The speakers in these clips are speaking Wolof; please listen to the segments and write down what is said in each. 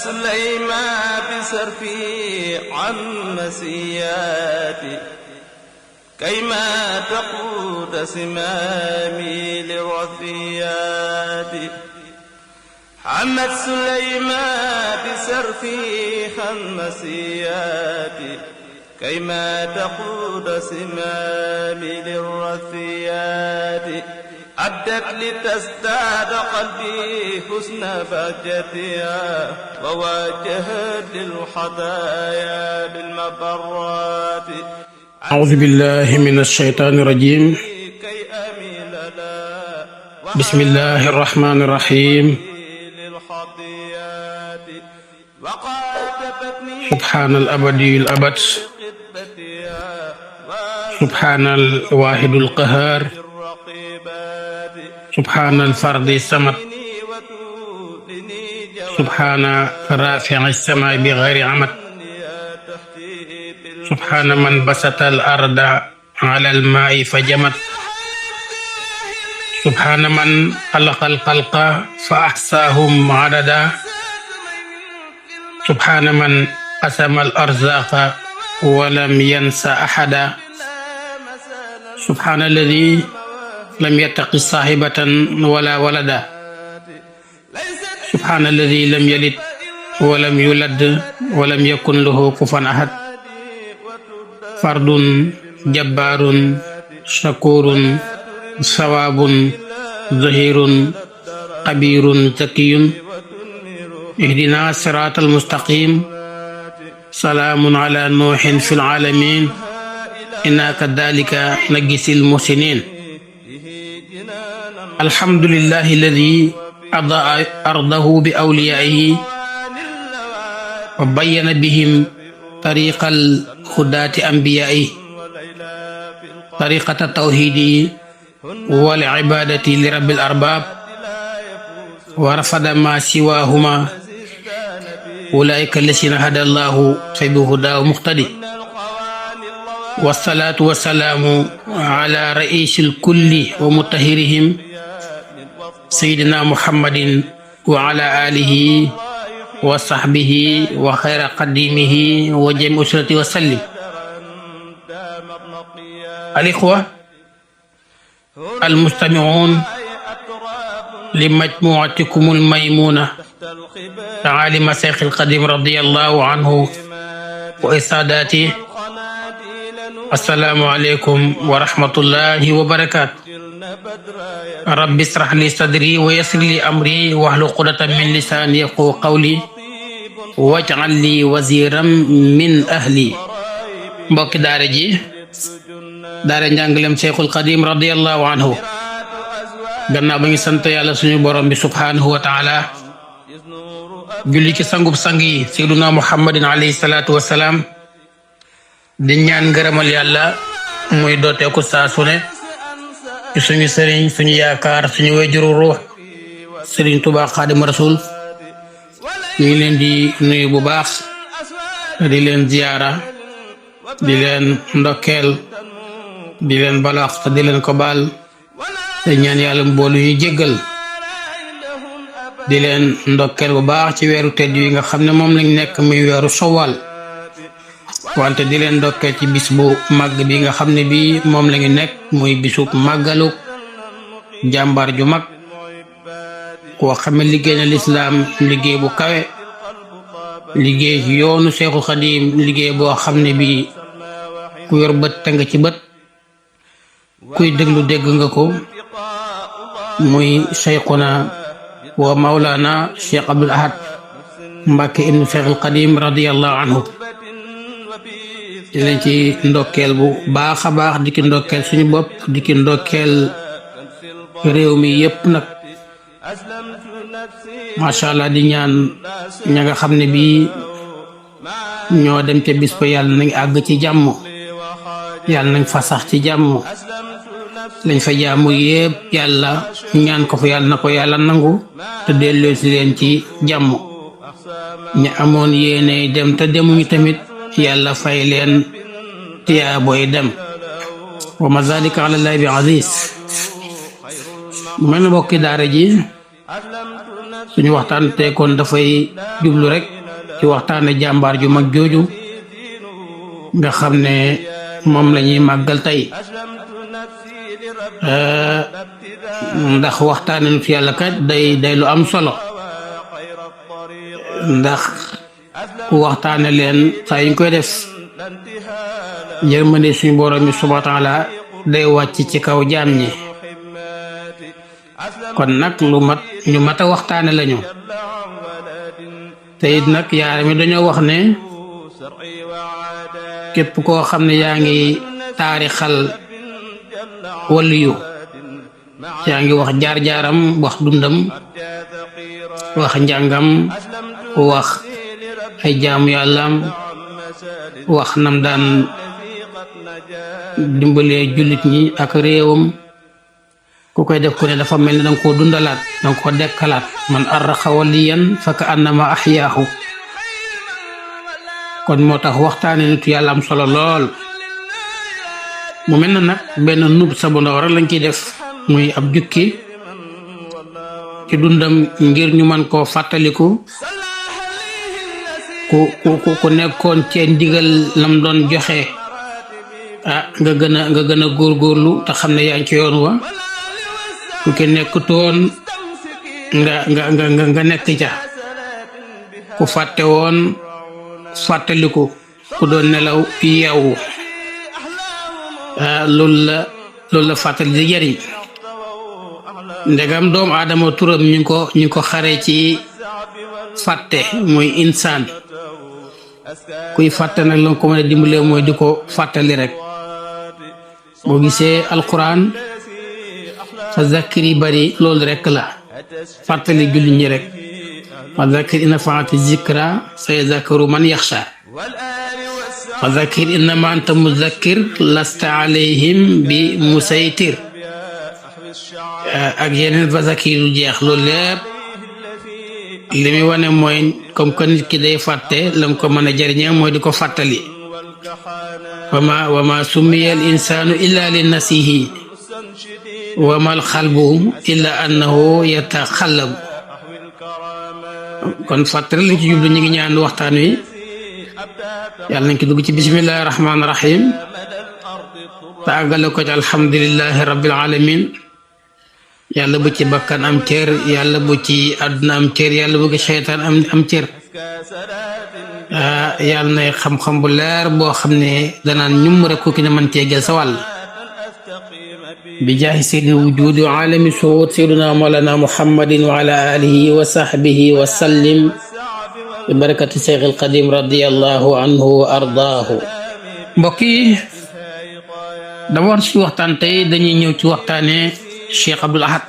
سليمان بصرفي عن مسياتي كيما تقود سمامي للرثيات حمد سليمان بصرفي عن مسياتي كيما تقود سمامي للرثيات عدت لتزداد قلبي حسن بهجتها وواجهت للحدايا بالمبرات أعوذ بالله من الشيطان الرجيم بسم الله الرحمن الرحيم سبحان الأبدي الأبد سبحان الواحد القهار سبحان الفرد الصمد سبحان رافع السماء بغير عمد سبحان من بسط الأرض على الماء فجمد سبحان من خلق الخلق فأحصاهم عددا سبحان من قسم الأرزاق ولم ينس أحدا سبحان الذي لم يتق صاحبة ولا ولدا سبحان الذي لم يلد ولم يولد ولم يكن له كفوا أحد فرد جبار شكور ثواب ظهير خبير ذكي اهدنا الصراط المستقيم سلام على نوح في العالمين إنا كذلك نجزي المحسنين الحمد لله الذي أضاء أرضه بأوليائه وبين بهم طريق الهداة أنبيائه طريقة التوحيد والعبادة لرب الأرباب ورفض ما سواهما أولئك الذين هدى الله فبهداه مقتدي والصلاة والسلام على رئيس الكل ومطهرهم سيدنا محمد وعلى آله وصحبه وخير قديمه وجميع أسرته وسلم. الإخوة المستمعون لمجموعتكم الميمونة تعاليم الشيخ القديم رضي الله عنه وإسعاداته، السلام عليكم ورحمة الله وبركاته. رب اشرح لي صدري ويسر لي أمري واحلل عقدة من لساني يفقهوا قولي واجعل لي وزيرا من أهلي. mbokki daara ji daara njàngalem Cheikhul Qadim radiyallahu anhu, gannaaw ba ngi sant yàlla suñu borom bi subhanahu wa taala, julli ci sangub sang yi sayyiduna Muhammadin alayhi salaatu wasalaam, di ñaan ngërëmal yàlla muy dooteeku saa su ne ci suñu sëriñ suñu yaakaar suñu wayjuru ruux sëriñ Tuubaa Xaadimu Rasuul. ñu ngi leen di nuyu bu baax, di leen ziyaara, di leen ndokkeel, di leen balaax te di leen ko baal, te ñaan yàlla mboolu ñu jéggal. di leen ndokkeel bu baax ci weeru tedd yi nga xam ne moom lañ nekk muy weeru Shawwal, wante di leen ndokkeel ci bis bu màgg bi nga xam ne bii moom la ngi nekk muy bisu màggalu jàmbaar ju mag koo xam ne liggéey na lislaam liggéey bu kawe, liggéey ci yoonu Seexul Xadiim liggéey boo xam ne bii ku yor bët te nga ci bët, kuy déglu dégg nga ko, muy Cheikhuna wa Mawlana Cheikh Abdul Ahad Mbàkke ibnu Seexul Xadiim radiyallahu anhu. di leen ci ndokkeel bu baax a baax, di ki ndokkeel suñu bopp, di ki ndokkeel réew mi yépp nag, macha allah. di ñaan ña nga xam ne bii ñoo dem ca bis ba yàlla nañ àgg ci jàmm, yàlla nañ fa sax ci jàmm, lañ fa jaamu yépp yàlla ñaan ko fa yàlla na ko yàlla nangu te delloo si leen ci jàmm. ña amoon yéene dem te demuñu tamit yàlla fay leen tiyaa booy dem, wa ma zalika ala llahi bi aziz. mel na bokki daara ji suñu waxtaan tey kon dafay jublu rek ci waxtaane jàmbaar ju mag jooju nga xam ne moom la ñuy màggal tey ndax waxtaane nit yàlla kat day lu am solo ndax ku waxtaane leen saa yuñ koy def yërmande suñu borom mi subhaanahu wa taala day wàcc ci kaw jaam ñi kon nag ñu mat a waxtaane lañu te it nag yaara mi dañoo wax ne képp koo xam ne yaa ngi taarixal waliyu yaa ngi wax jaar-jaaram wax dundam wax njàngam wax ay jaamu yàllaam wax nam daan dimbalee jullit ñi ak réewam ku koy def ku ne dafa mel ni danga koo dundalaat danga ko dekkalaat man arraxa waliyan fa ka annama axyaahu kon moo tax waxtaane nitu yàlla am solo lool mu mel na nag benn nub sa bu ndaw rek lañ ciy def muy ab jukki ci dundam ngir ñu mën koo fàttaliku ku nekkoon ci ndigal lam doon joxe nga gën a góorgóorlu te xam ne yaa ngi ci yoon wa ku ki nekkutoon nga nekk ca ku fàtte woon fàttaliku ku doon nelaw yeewu loolu la fàttali di jariñ ndegam doomu aadama turam ñu ko xare ci fàtte muy insaan kuy fàtte nag la ko mën a dimbalee mooy di ko fàttali rek boo gisee alquran fa zakkir yi bari loolu rek la fàttali jullit ñi rek fa zakkir in nafaati zikra sayazakkaru man yaxsha fa zakkir innama anta muzakkir lasta alayhim bi musaytir ak yeneen fa zakkir lu jeex loolu lépp li muy wane mooy comme que nit ki day fàtte lam ko mën a jariñee mooy di ko fàttali wa ma summiya al insaanu illa li nasihi wa mal xalbu illa annahu yataxallabu kon fàttali lañ ci jublu ñu ngi ñaan waxtaan wi yàlla nañ ko dugg ci bismillahi rahmaani rahim te àggale ko ci alhamdulillahi rabbil alamin yàlla bu ci bakkan am cër yàlla bu ci àdduna am cër yàlla bu ci seytaan am cër yàlla nay xam-xam bu leer boo xam ne danaan ñum rek ku ki ne mën cee jël sa wàll bi jaahi sayyidil wujudi wa alami suhud sayyidina mawlana muhammadin wa ala alihi wa sahbihi wa sallim bi barakati seyxil qadim radiyallahu anhu wa ardaahu mbokk yi d'abord ci waxtaan tey dañuy ñëw ci waxtaane Cheikh Abdoul Ahad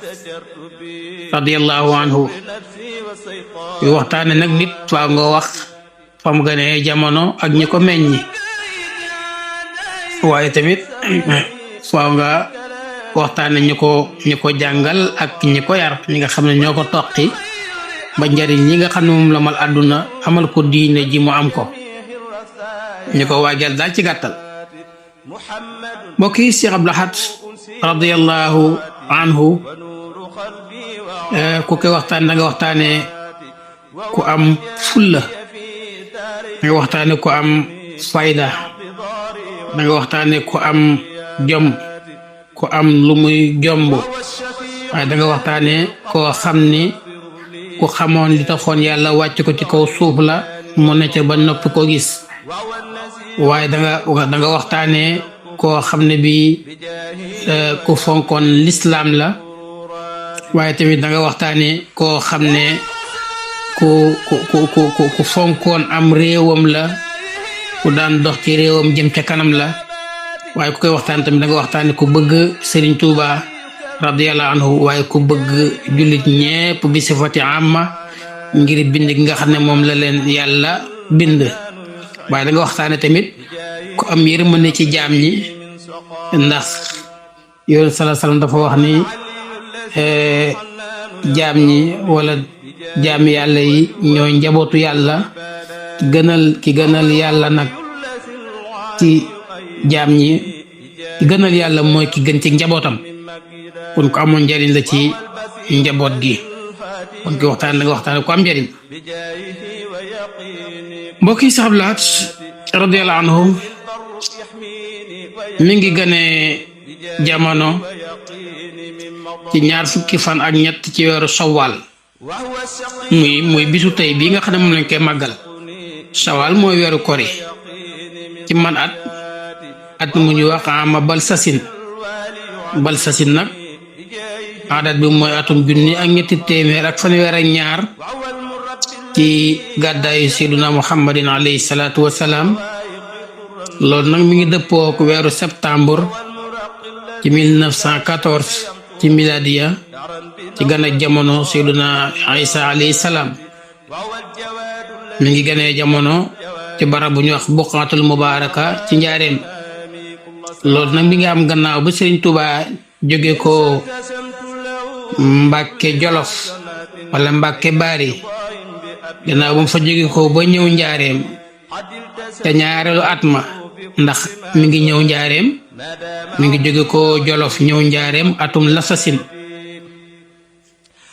radiyallahu anhu yu waxtaane nag nit faa nga wax fam gane jamono ak ñi ko meññi waaye tamit faa nga waxtaane ñi ko jàngal ak ñi ko yar ñi nga xam ne ñoo ko toqi ba njariñ ñi nga xam ne moom la mal àdduna amal ko diine ji mu am ko ñi ko waajal daal ci gàttal mbokk yi Cheikh Abdoul Ahad radiyallahu anhu ku koy waxtaan da nga waxtaane ku am fulla da nga waxtaane ku am fayda da nga waxtaane ku am jom ku am lu muy jomb waaye da nga waxtaane koo xam ni ku xamoon li taxoon yàlla wàcc ko ci kaw suuf la mu ne ca ba noppi ko gis waaye da nga waxtaane koo xam ne bii ku fonkoon lislaam la waaye tamit da nga waxtaane koo xam ne ku fonkoon am réewam la ku daan dox ci réewam jëm ca kanam la waaye ku koy waxtaan tamit da nga waxtaane ku bëgg Serigne Touba radiyallahu anhu waaye ku bëgg jullit ñépp bi sifati amma ngir bind gi nga xam ne moom la leen yàlla bind waaye da nga waxtaane tamit ku am yërmande ci jaam ñi ndax yoon sallallahu alayhi wasallam dafa wax ni jaam ñi wala jaam yàlla yi ñooy njabootu yàlla ki gënal yàlla nag ci jaam ñi ki gënal yàlla mooy ki gën ci njabootam kon ko amoon njariñ la ci njaboot gi kon ki waxtaan da nga waxtaan ko am njëriñ. mbokk yi Cheikh Abdou Lahad radiyallahu anhu mi ngi gane jamono ci 20 fan ak ñett ci weeru Shawwal muy bisu tey bii nga xam ne moom lañ koy màggal. Shawwal mooy weeru kori ci man at mu ñu wax ama balsasin nag adat bi mooy atum junni ak ñetti téeméer ak fanweer ak ñaar ci gàddaayu sayyiduna muhammadin alayhi salaatu wasalaam. loolu nag mi ngi dëppoo ko weeru septembre ci 1914 ci miladiya ci gan ak jamono sayyiduna Isa alayhi salaam. mi ngi ganee jamono ci barab bu ñu wax buqaatul mubaaraka ci njaareem. loolu nag mi ngi am gannaaw ba Serigne Touba jóge ko Mbàkke Jolof wala Mbàkke Baari gannaaw ba mu fa jóge ko ba ñëw njaareem te ñaareelu at ma ndax mi ngi ñëw njaareem mi ngi jóge ko Jolof ñëw njaareem atum lasasin.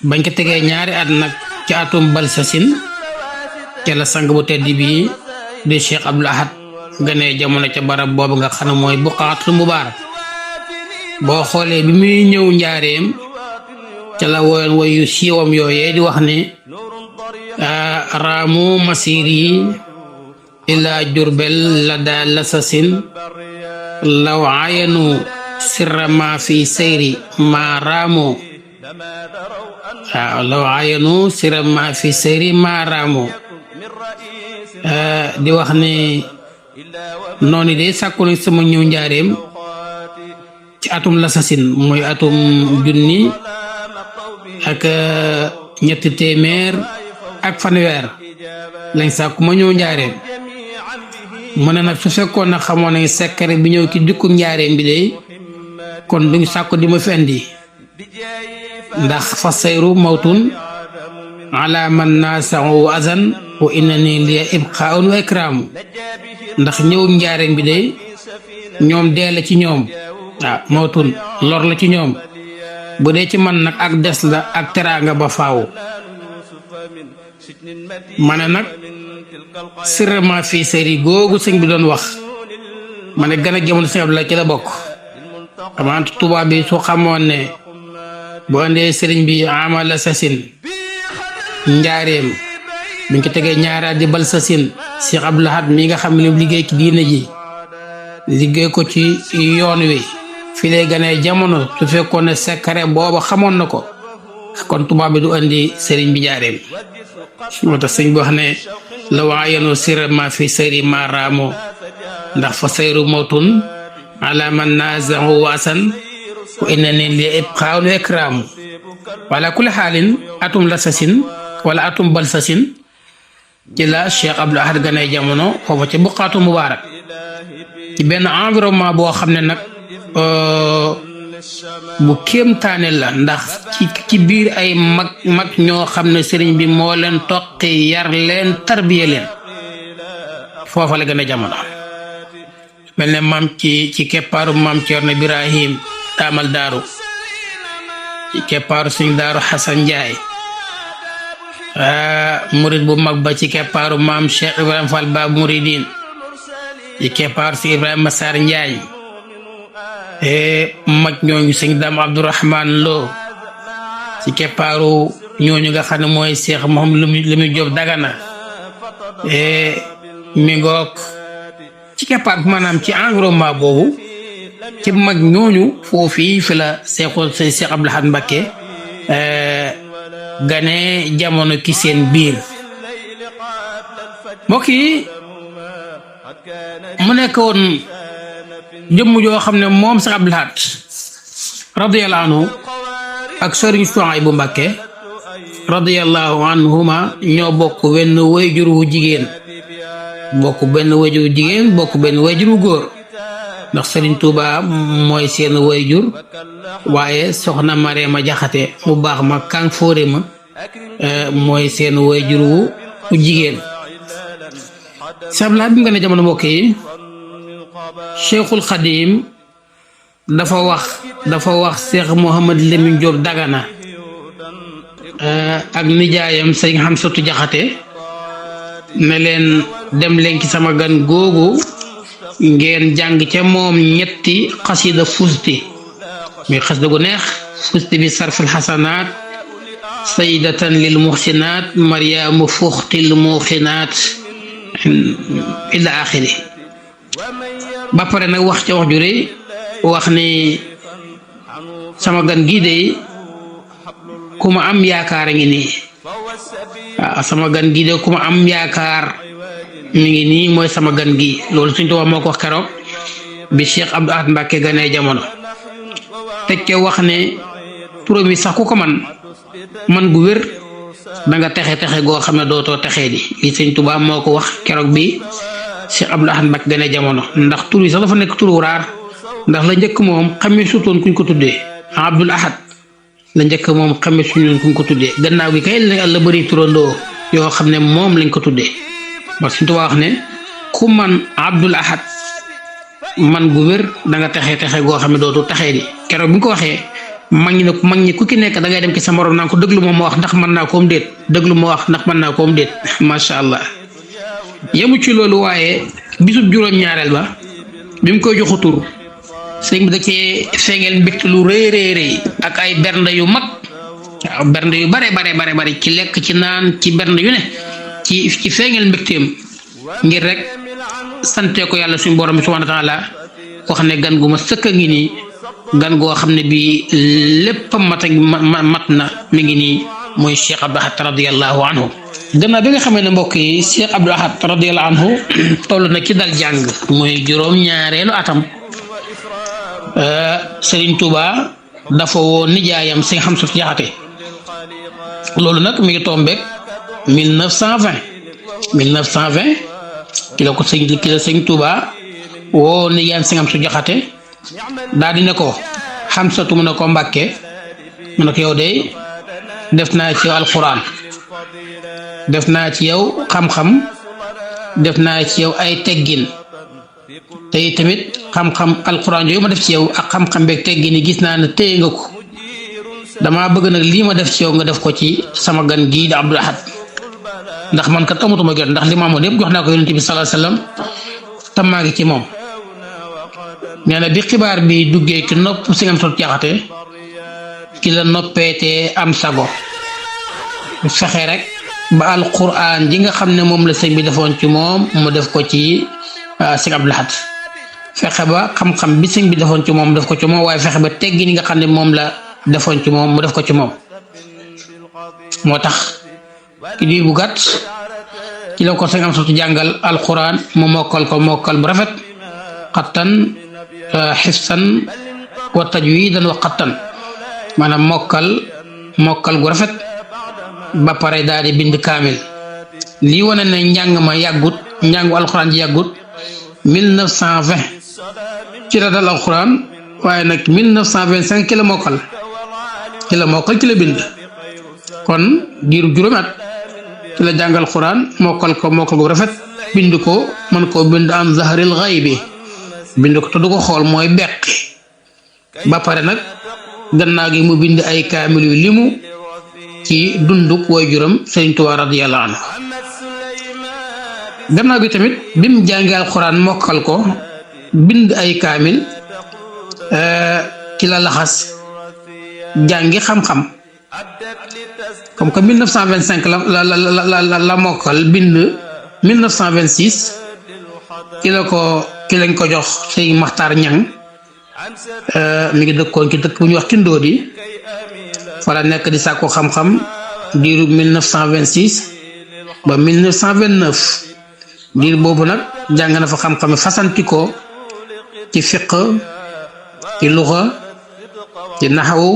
bañ ko tegee ñaari at nag ci atum balsasin ca la sang bu tedd bi di Cheikh Abdou Lahad ganee jamono ca barab boobu nga xam ne mooy buqaatul mubaarak. boo xoolee bi muy ñëw njaareem ca la woyoon wayu siiwam yooyee di wax ne raamu masiri ila jurbel la daa lasasin law ayanu sirra ma fi sayri ma raamu law ayanu sirra ma fi sayri ma raamu di wax ne noonu de sàkku nañ sama ñëw njaareem ci atum lasasin mooy atum junni ak ñetti téeméer ak fanweer lañ sàkku ma ñëw njaareem. mu ne nag su fekkoon na xamoon nañ sekkare bi ñëw ci dikku njaareem bi de kon duñ sàkku di ma fi andi ndax fa sayru mawtun ala man naasau azan wa innani liya ibqaun wa ikramu. ndax ñëwum njaareem bi de ñoom dee la ci ñoom waaw mawtun lor la ci ñoom bu dee ci man nag ak des la ak teraanga ba faaw. ma ne nag sirement fii sëri googu sëñ bi doon wax ma ne gën a jamono sëñ Abdou Lahad ci la bokk. xamante tubaab bi su xamoon ne bu andee sëriñ bi amal assasine njaareem biñ ko tegee ñaaraat di bal sasin Cheikh Abdou Lahad mi nga xam ne liggéey ci diine ji liggéey ko ci yoon wi fi lay ganee jamono su fekkoon ne sekkare booba xamoon na ko kon tubaab bi du andi sëriñ bi njaareem. moo tax sëñ bi wax ne la waayanu sirra ma fi sayri ma raamu ndax fa sayru mawtun ala man nazahu waasan wa innani li ibqaun wa ikramu. wala kulli xaalin atum lasasin wala atum balsasin ci la Cheikh Abdou Lahad ganee jamono foofa ca buqaatul mubaarak ci benn environnement boo xam ne nag bu kéemtaane la ndax ci biir ay mag ñoo xam ne sëriñ bi moo leen toqi yar leen tarbiye leen foofa la gën a jamono. mel ne maam ci keppaaru maam Ceerno Birahim taamal daaru ci keppaaru suñ daaru Xasan Njaay murid bu mag ba ci keppaaru maam Cheikh Ibrahima Fall Baab Muridin ci keppaaru si Ibrahima Sarr Njaay mag ñooñu sëñ Dame Abdourahman Lo ci keppaaru ñooñu nga xam ne mooy Cheikh Mouhamadou Lamine Diop Dagana mi ngoog ci keppaar maanaam ci environnement boobu ci mag ñooñu foofii fi la Cheikh Abdou Lahad Mbacké gane jamono ki seen biir. mbokk yi mu nekk woon jëmm joo xam ne moom Cheikh Abdou Lahad radiyallahu anhu ak Sëriñ Suhaybu Mbacké radiyallahu anhuma ñoo bokk wenn wayjur wu jigéen bokk benn wayjur wu jigéen bokk benn wayjur wu góor ndax Sëriñ Tuuba mooy seen wayjur waaye soxna Mareema Jaxate mu baax ma kàng fóore ma mooy seen wayjur wu jigéen. Cheikh Abdou Lahad bi mu gën a jamono mbokk yi Cheikhul Xadim dafa wax Cheikh Mouhamadou Lamine Diop Dagana ak nijaayam sëñ Xamsatu Jaxate ne leen dem leen ci sama gan googu ngeen jàng ca moom ñetti xasida fusti muy xasida gu neex fusti bi sarfil xasanaat saydatan lil muxsinaat maryamu fuxtil muxinaat ila axiri ba pare nag wax ca wax ju rëy wax ni sama gan gii de ku ma am yaakaar a ngi nii waaw sama gan gii de ku ma am yaakaar mi ngi nii mooy sama gan gi loolu Sëñ Tuubaa moo ko wax keroog bi Cheikh Abdou Ahad Mbacké ganee jamono teg ke wax ne turam yi sax ku ko man gu wér da nga texe goo xam ne dootoo texee di li Sëñ Tuubaa moo ko wax keroog bi Cheikh Abdou Ahad Mbacké ganee jamono ndax tur yi sax dafa nekk turu raar ndax la njëkk moom xamee sutoon kuñ ko tuddee Abdul Ahad la njëkk moom xamee suñu kuñ ko tuddee gannaaw gi kay la bëri turandoo yoo xam ne moom lañ ko tuddee ba Sëñ Tuubaa wax ne ku man Abdul Ahad man gu wér da nga texe goo xam ne dootu texee di keroog bi nga ko waxee mag ñi ku ki nekk da ngay dem ci sa morom naan ko déglu ma wax ndax mën naa koom déet déglu ma wax ndax mën naa koom déet macha allah yemu ci loolu waaye bisub juróom-ñaareel ba bi mu koy joxu tur sëñ bi da cee feeñeel mbégte lu rëy ak ay bernde yu mag waaw bernde yu bare ci lekk ci naan ci bernde yu ne ci feeñeel mbégteem ngir rek sante ko yàlla suñu borom bi subhanahu wa taala wax ne gan gu ma sëkk a ngi nii gan goo xam ne bii lépp mat na mi ngi nii mooy Cheikh Abdou Ahad radiyallahu anhu gannaaw bi nga xamee ne mbokk yi Cheikh Abdou Ahad radiyallahu anhu toll na ci dal jàng mooy juróom-ñaareelu atam Serigne Touba dafa woo nijaayam sëñ Xamsatu Jaxate loolu nag mi ngi tombeek 1920 ki la sëñ Touba woo nijaayam sëñ Xamsatu Jaxate daal di ne ko Xamsatu mu ne ko Mbàkke mu ne ko yow de def naa ci yow alquran def naa ci yow xam-xam def naa ci yow ay teggin te tamit xam-xam alquran yooyu ma def ci yow ak xam-xam beeg teggin yi gis naa ne téye nga ko damaa bëgg nag lii ma def ci yow nga def ko ci sama gan gii di Abdul Ahad ndax man kat amatuma jot ndax li ma amoon yëpp jox naa ko yonent bi sallallahu alayhi wasallam te maa ngi ci moom. nee na bi xibaar bi duggee ci nopp Sëñ Xamsatu Jaxate ki la noppeetee am sago fexe rek ba alquran ji nga xam ne moom la sëñ bi defoon ci moom mu def ko ci Sëñ Abdul Ahad fexe ba xam-xam bi sëñ bi defoon ci moom def ko ci moom waaye fexe ba teggi ni nga xam ne moom la defoon ci moom mu def ko ci moom moo tax ci diir bu gàtt ci la ko Sëñ Xamsatu jàngal alquran mu mokkal bu rafet xattan xifsan wa tajwidan wa xattan maanaam mokkal gu rafet ba pare daal di bind kaamil lii wane ne njàngu alquran ji yàggut 1920 ci la dal alquran waaye nag 1925 ci la mokkal ci la bind kon diiru juróomi at ci la jàngal alquran mokkal gu rafet bind ko mën koo bind am zahril ghaybi bind ko te du ko xool mooy beqi ba pare nag gannaaw gi mu bind ay kaamil yu limu ci dunduk waajuram Sëriñ Tuubaa radiyallahu anhu gannaaw gi tamit bi mu jàngee alxuraan mokkal ko bind ay kaamil ci la laxas jàngi xam-xam comme que 1925 la mokkal bind 1926 ki lañ ko jox Sëriñ Maxtaar Ñang mi ngi dëkkoon ci dëkk bu ñuy wax ci Ndóodi fa la nekk di sàkku xam-xam diiru 1926 ba 1929 diir boobu nag jàng na fa xam-xam fasantikoo ci fiq ci luxa ci naxawu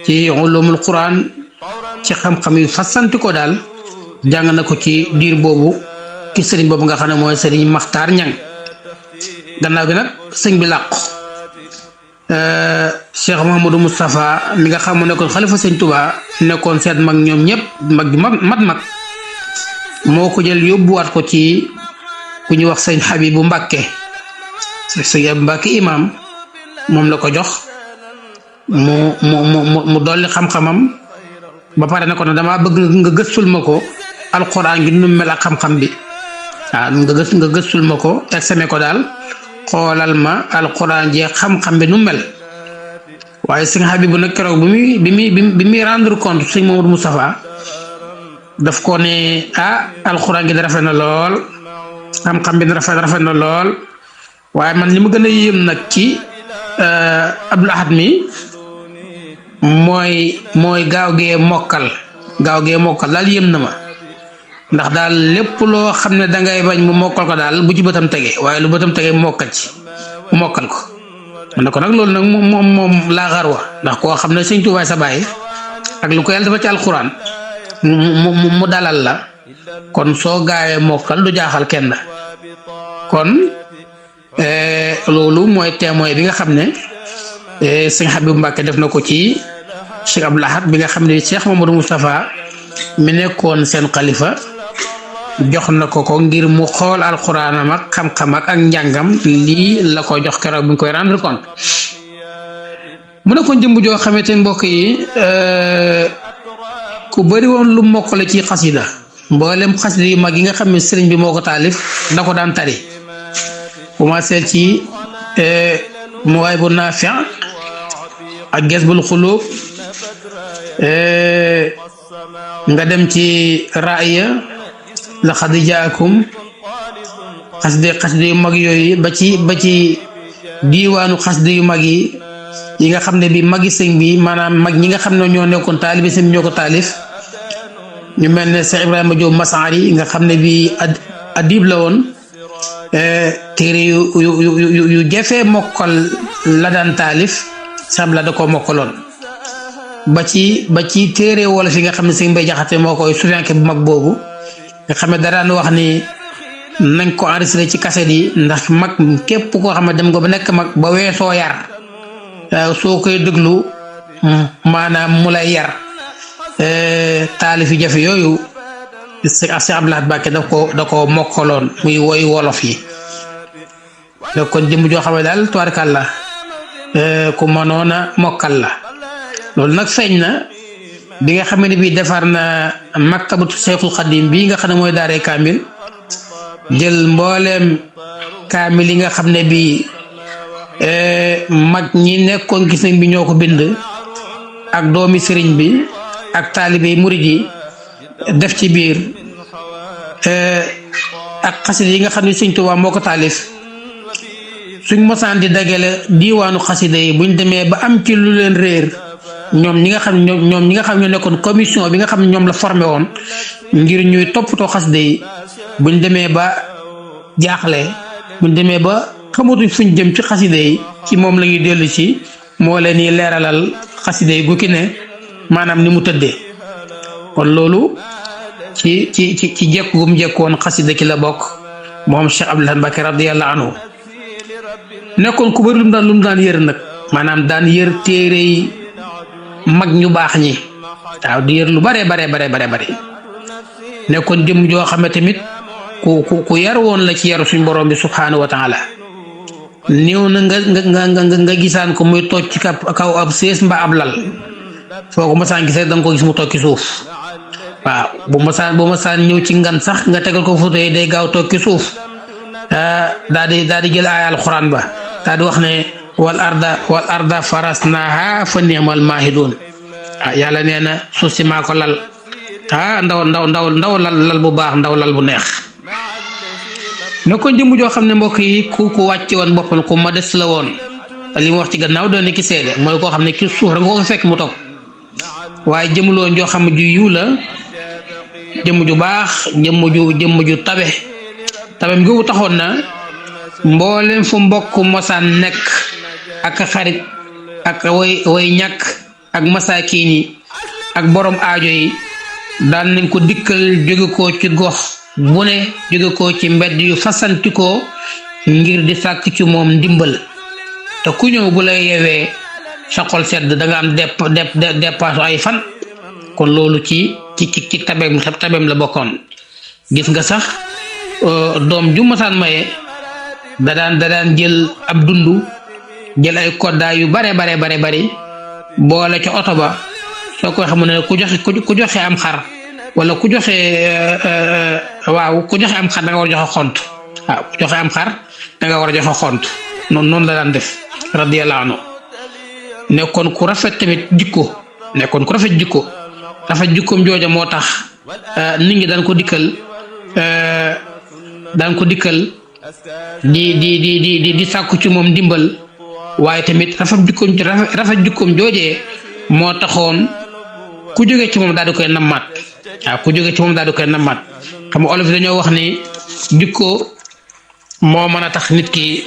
ci ulumul quran ci xam-xam yu fasantikoo daal jàng na ko ci diir boobu ci sëriñ boobu nga xam ne mooy Sëriñ Maxtaar Ñang gannaaw gi nag sëñ bi làqu Cheikh Mouhamadou Moustapha mi nga xam mu nekkoon xalifa sëñ Touba nekkoon seet mag ñoom ñëpp mag moo ko jël yóbbuwaat ko ci ku ñuy wax sëñ Habibu Mbàkke sëñ Habibu Mbàkke imam moom la ko jox mu dolli xam-xamam ba pare ne ko ne damaa bëgg nga gëstul ma ko alxuraan gi nu mel ak xam-xam bi waaw nga gëstul ma ko exame ko daal xoolal ma alxuraan ji xam-xam bi nu mel. waaye sëñ Habibu nag keroog bi muy rendre compte sëñ Mamadou Moustapha daf ko ne alxuraan gi da rafet na lool xam-xam bi rafet na lool waaye man li ma gën a yéem nag ci Abdul Ahad mi mooy gaaw gee mokkal daal yéem na ma ndax daal lépp loo xam ne dangay bañ mu mokkal ko daal bu ci bëtam tege waaye lu bëtam tege mu mokkal ko man na ko nag loolu nag moom laa xarwa ndax koo xam ne sëñ Tuubaa sa baay ak lu ko yàlla dafa ci alxuraan mu dalal la kon soo gaawee mokkal du jaaxal kenn kon loolu mooy témoin bi nga xam ne sëñ Habibu Mbàkke def na ko ci Cheikh Abdul Ahad bi nga xam ne Cheikh Mamadou Moustapha mi nekkoon seen xalifa jox na ko ngir mu xool alxuraanam ak xam-xam ak njàngam lii la ko jox keroog bi ñu koy rendre compte mu ne ko jëmb joo xamante ne mbokk yi ku bari woon lu mokkale ci xasida mboolem xasida yu mag yi nga xam ne sëriñ bi moo ko taalif da ko daan tari commencé ci Mawaahibu Naafi' ak Jazbul Xuluub nga dem ci Raaya laqad jaakum xasida yu mag yooyu ba ci diiwaanu xasida yu mag yi nga xam ne bi magi sëñ bi maanaam mag ñi nga xam ne ñoo nekkoon taalibi sëñ bi ñoo ko taalif ñu mel ne Cheikh Ibrahima Diop Masari nga xam ne bi adib la woon téere yu jafee mokkal la daan taalif sam la da koo mokkaloon ba ci téere wolof yi nga xam ne sëñ Mbay Jaxate moo koy sufiyanke bu mag boobu nga xam ne daraan wax ni nañ ko enregistré ci cassette yi ndax mag képp koo xam ne dem nga ba nekk mag ba weesoo yar soo koy déglu maanaam mu lay yar taalif yi jafe yooyu Cheikh Abdul Ahad Mbàkke da ko mokkaloon muy woy wolof yi donc kon jëmm joo xam ne daal tubaarkàlla ku mënoon a mokkal la loolu nag feeñ na bi nga xam ne bii defar na maktabatu Cheikhul Xadim bii nga xam ne mooy daaree kaamil jël mbooleem kaamil yi nga xam ne bii mag ñi nekkoon gis nañ bi ñoo ko bind ak doomi sëriñ bi ak taalibe murid yi def ci biir ak xasida yi nga xam ne sëñ Tuubaa moo ko taalif suñ mosaan di dagale diiwaanu xasida yi buñ demee ba am ci lu leen réer ñoom ñi nga xam ne ñoo nekkoon commission bi nga xam ne ñoom la formé woon ngir ñuy toppatoo xasida yi buñ demee ba jaaxle buñ demee ba xamatuñ fuñ jëm ci xasida yi ci moom la ñuy dellu ci moo leen di leeralal xasida yi gu ki ne maanaam ni mu tëddee kon loolu ci jekku gum jekkoon xasida ki la bokk moom Cheikh Abdul Ahad Mbàkke radiyallahu anhu nekkoon ku bëri lu mu daan yër nag maanaam daan yër téere yi mag ñu baax ñi waaw di yër lu bare nekkoon jëm joo xam ne tamit ku yar woon la ci yaru suñ borom bi subhaanahu wa taala néew na nga gisaan ko muy toog ci kaw ab sées mbaa ab lal foo ko masaan gis rek da nga ko gis mu toog ci suuf waaw bu masaan ñëw ci ngan sax nga tegal ko photo yi day gaaw toog ci suuf daa di jël ay alxuraan ba daa di wax ne wal arda farasnaha fa ni'mal mahidun yàlla nee na suuf si maa ko lal ndaw lal bu baax ndaw lal bu neex ne ko jëmm joo xam ne mbokk yi ku wàcce woon boppam ku modeste la woon li mu wax ci gannaaw doon ne ki seede mooy koo xam ne ki suuf rek nga ko fekk mu toog waaye jëmuloon joo xam ne ju yiw la jëmm ju baax jëmm ju tabem googu taxoon na mboolem fu mbokk mosaan nekk ak xarit ak way ñàkk ak masaakiin yi ak borom aajo yi daan nañ ko dikkal jóge ko ci gox bu ne jóge ko ci mbedd yu fasantikoo ngir di sàkk ci moom ndimbal te ku ñëw bu lay yeewee sa xol sedd da nga am dépasse ay fan kon loolu ci tabem la bokkoon gis nga sax doom ju masaan maye da daan jël ab dundu jël ay koddaay yu bare boole ca oto ba soo ko waxee mu ne ku joxe am xar wala ku joxe am xar da nga war a joxe xont waaw ku joxe am xar da nga war a joxe xont noonu la daan def radiyallahu anhu nekkoon ku rafet tamit jikko rafet jikkoom jooja moo tax nit ñi daan ko dikkal di sàkku ci moom dimbal waaye tamit rafet jikkoom joojee moo taxoon ku jóge ci moom daal di koy nammaat xam nga olof yi dañoo wax ni jikko moo mën a tax nit ki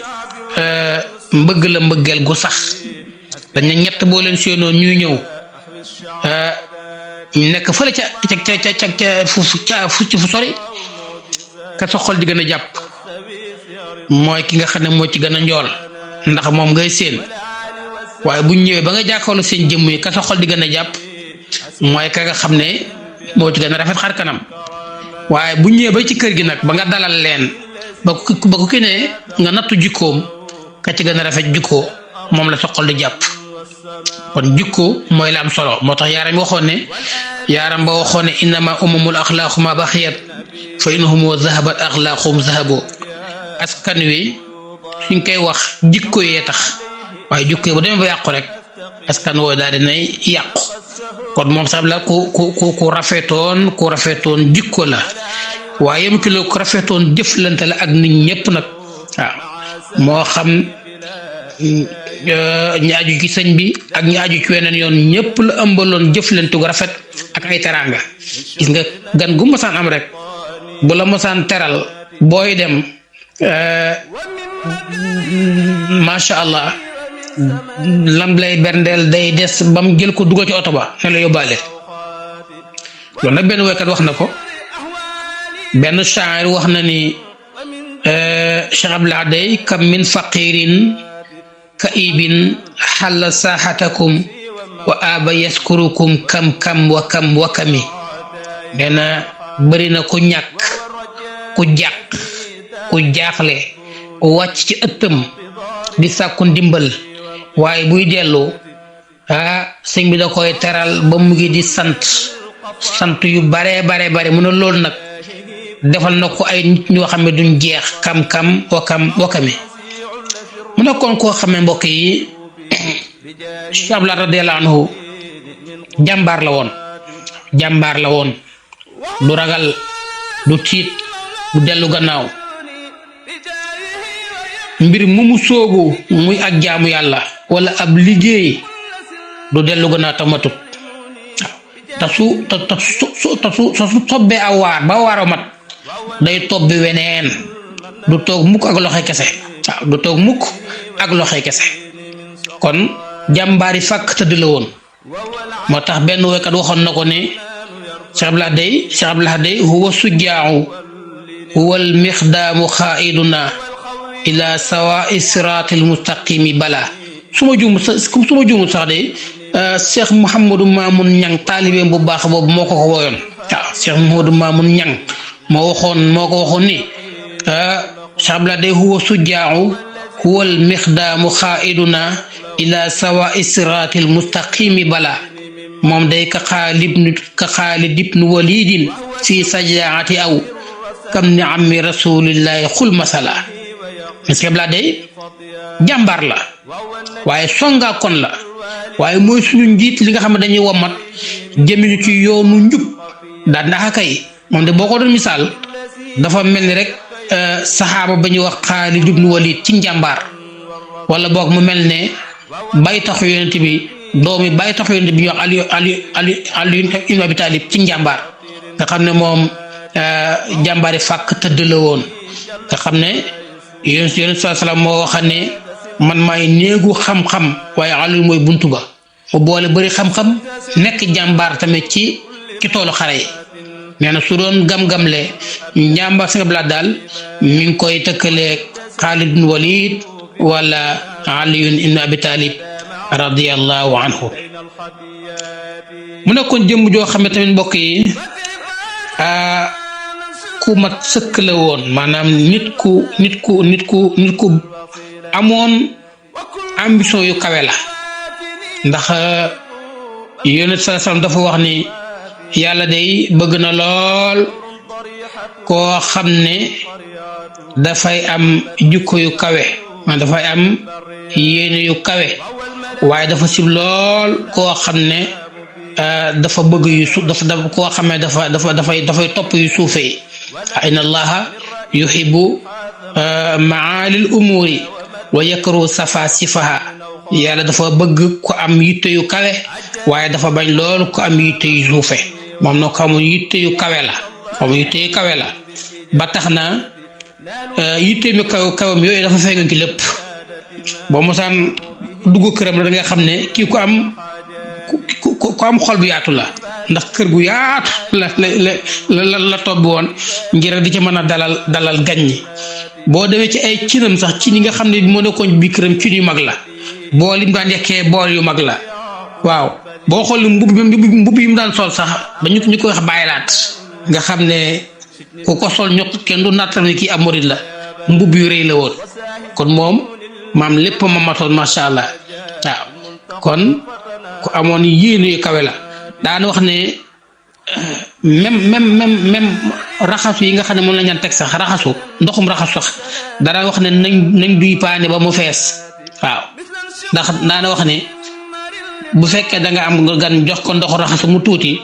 mbëgg la mbëggeel gu sax dañ ne ñett boo leen séenoo ñuy ñëw nekk fële ca fu sori ka sa xol di gën a jàpp mooy ki nga xam ne moo ci gën a njool ndax moom ngay séen waaye bu ñëwee ba nga jàkkaarloo seen jëmm yi ka sa xol di gën a jàpp mooy ka nga xam ne moo ci gën a rafet xar kanam waaye bu ñëwee ba ci kër gi nag ba nga dalal leen ba ku ki ne nga nattu jikkoom ka ci gën a rafet jikko moom la sa xol di jàpp kon jikko mooy la am solo moo tax yaaram ba waxoon ne innama umamul axlaaqu ma baxiyat fa innahum zahabat axlaaquhum zahabu askan wi suñ koy wax jikko yee tax waaye jikko yi bu demee ba yàqu rek askan woo daal dinay yàqu kon moom sax la ku rafetoon jikko la waaye yem ci la ku rafetoon jëflante la ak nit ñëpp nag waaw moo xam ñi aju ci sëñ bi ak ñi aju ci weneen yoon ñëpp la ëmbaloon jëflante gu rafet ak ay teraanga gis nga gan gu mosaan am rek bu la mosaan teral booy dem macha allah lam lay berndeel day des ba mu jël ko dugal ci oto ba ne la yóbbaale loolu nag benn woykat wax na ko benn shaa'ir wax na ni Cheikh Abdoulaye day kam min faqirin kaibin xalla saaxatakum wa aba yaskurukum kam wa kami nee na bëri na ku ñàkk ku jàq ku jaaxle ku wàcc ci ëttam di sàkku ndimbal waaye buy dellu sëñ bi da koy teral ba mu ngi di sant yu bare mu ne loolu nag defal na ko ay nit ñoo xam ne duñ jeex kam wa kami mu nekkoon koo xam ne mbokk yi Cheikh Abdoulaye radiyallahu anhu jàmbaar la woon du ragal du tiit du dellu gannaaw mbir mu soobu muy ak jaamu yàlla wala ab liggéey du dellu gannaaw tamatut te su tobbee aw waar ba waaroo mat day tobbi weneen du toog mukk ak loxoy kese kon jàmbaari fàkk tëdd la woon moo tax benn woykat waxoon na ko ne Cheikh Abdoulaye day huwa sujjaahu huwa almixdaamu xaaiduna ila sawaa'i siraatil mustaqimi bala su ma juumul sax de Cheikh Mouhamadou Mamoun Ñang taalibeem bu baax boobu moo ko woyoon waaw Cheikh Mouhamadou Mamoun Ñang moo ko waxoon ni Cheikh Abdoulaye day huwa sujjaahu huwa almixdaamu xaaiduna ila sawaa'i siraatil mustaqimi bala moom day ka Xaalid ibnu Walidin fi sajaati aw kam ni ammi rasulillahi xul masala Cheikh Abdoulaye day jàmbaar la waaye songaa kon la waaye mooy suñu njiit li nga xam ne dañuy womat jëmiñu ci yoonu njub daal ndax kay moom de boo ko doon misaal dafa mel ni rek saxaaba ba ñuy wax Xaalid ibnu Walid ci njàmbaar wala boog mu mel ne bay taxu yonent bi doomi bay taxu yonent bi ñuy wax Ali ibn Abi Talib ci njàmbaar nga xam ne moom jàmbaari fàkk tëdd la woon nga xam ne yonent salaam moo wax ne man maay néegu xam-xam waaye Ali mooy buntu ba mu boole bëri xam-xam nekk jàmbaar tamit ci toolu xare yi nee na su doon gam-gamle njàmbaar Cheikh Abdoulaye daal mi ngi koy tëkkaleeg Xaalid ibn Walid wala Ali ibn Abi Talib radiyallahu anhu mu nekkoon jëmm joo xam ne tamit mbokk yi ku mat sëkk la woon maanaam nit ku amoon ambition yu kawe la ndax yonent sallallahu alayhi wasallam dafa wax ni yàlla day bëgg na lool koo xam ne dafay am jukko yu kawe man dafay am yéene yu kawe waaye dafa sib lool koo xam ne dafa bëgg yu su dafa koo xam ne dafay topp yu suufee inna allaha yuhibbu ma'alil umuri wa yakrahu safasifaha yàlla dafa bëgg ko am yitte yu kawe waaye dafa bañ lool ko am yitte yu suufe moom nag xamul yitte yu kawe la ba tax na yitte mi kawam yooyu dafa feeñoon ci lépp boo mosaan dugg këram la da nga xam ne kii ku am xol bu yaatu la ndax kër gu yaatu la tobbi woon ngir di ci mën a dalal gan ñi boo demee ci ay cinam sax ci ñi nga xam ne moo nekkoon bi këram cin yu mag la bool yi mu daan yekkee bool yu mag la waaw boo xool mbubb yi mu daan sol sax ba ñu koy wax bàyyilaat nga xam ne ku ko sol ñokk kenn du nattam ni kii ab murid la mbubb yu rëy la woon kon moom maam lépp ma matoon macha allah waaw kon ku amoon yéene yu kawe la daan wax ne même raxasu yi nga xam ne moom la ñaan teg sax raxasu ndoxum raxasu sax dara wax ne nañ duy paane ba mu fees waaw ndax daana wax ne bu fekkee da nga am gan jox ko ndoxu raxasu mu tuuti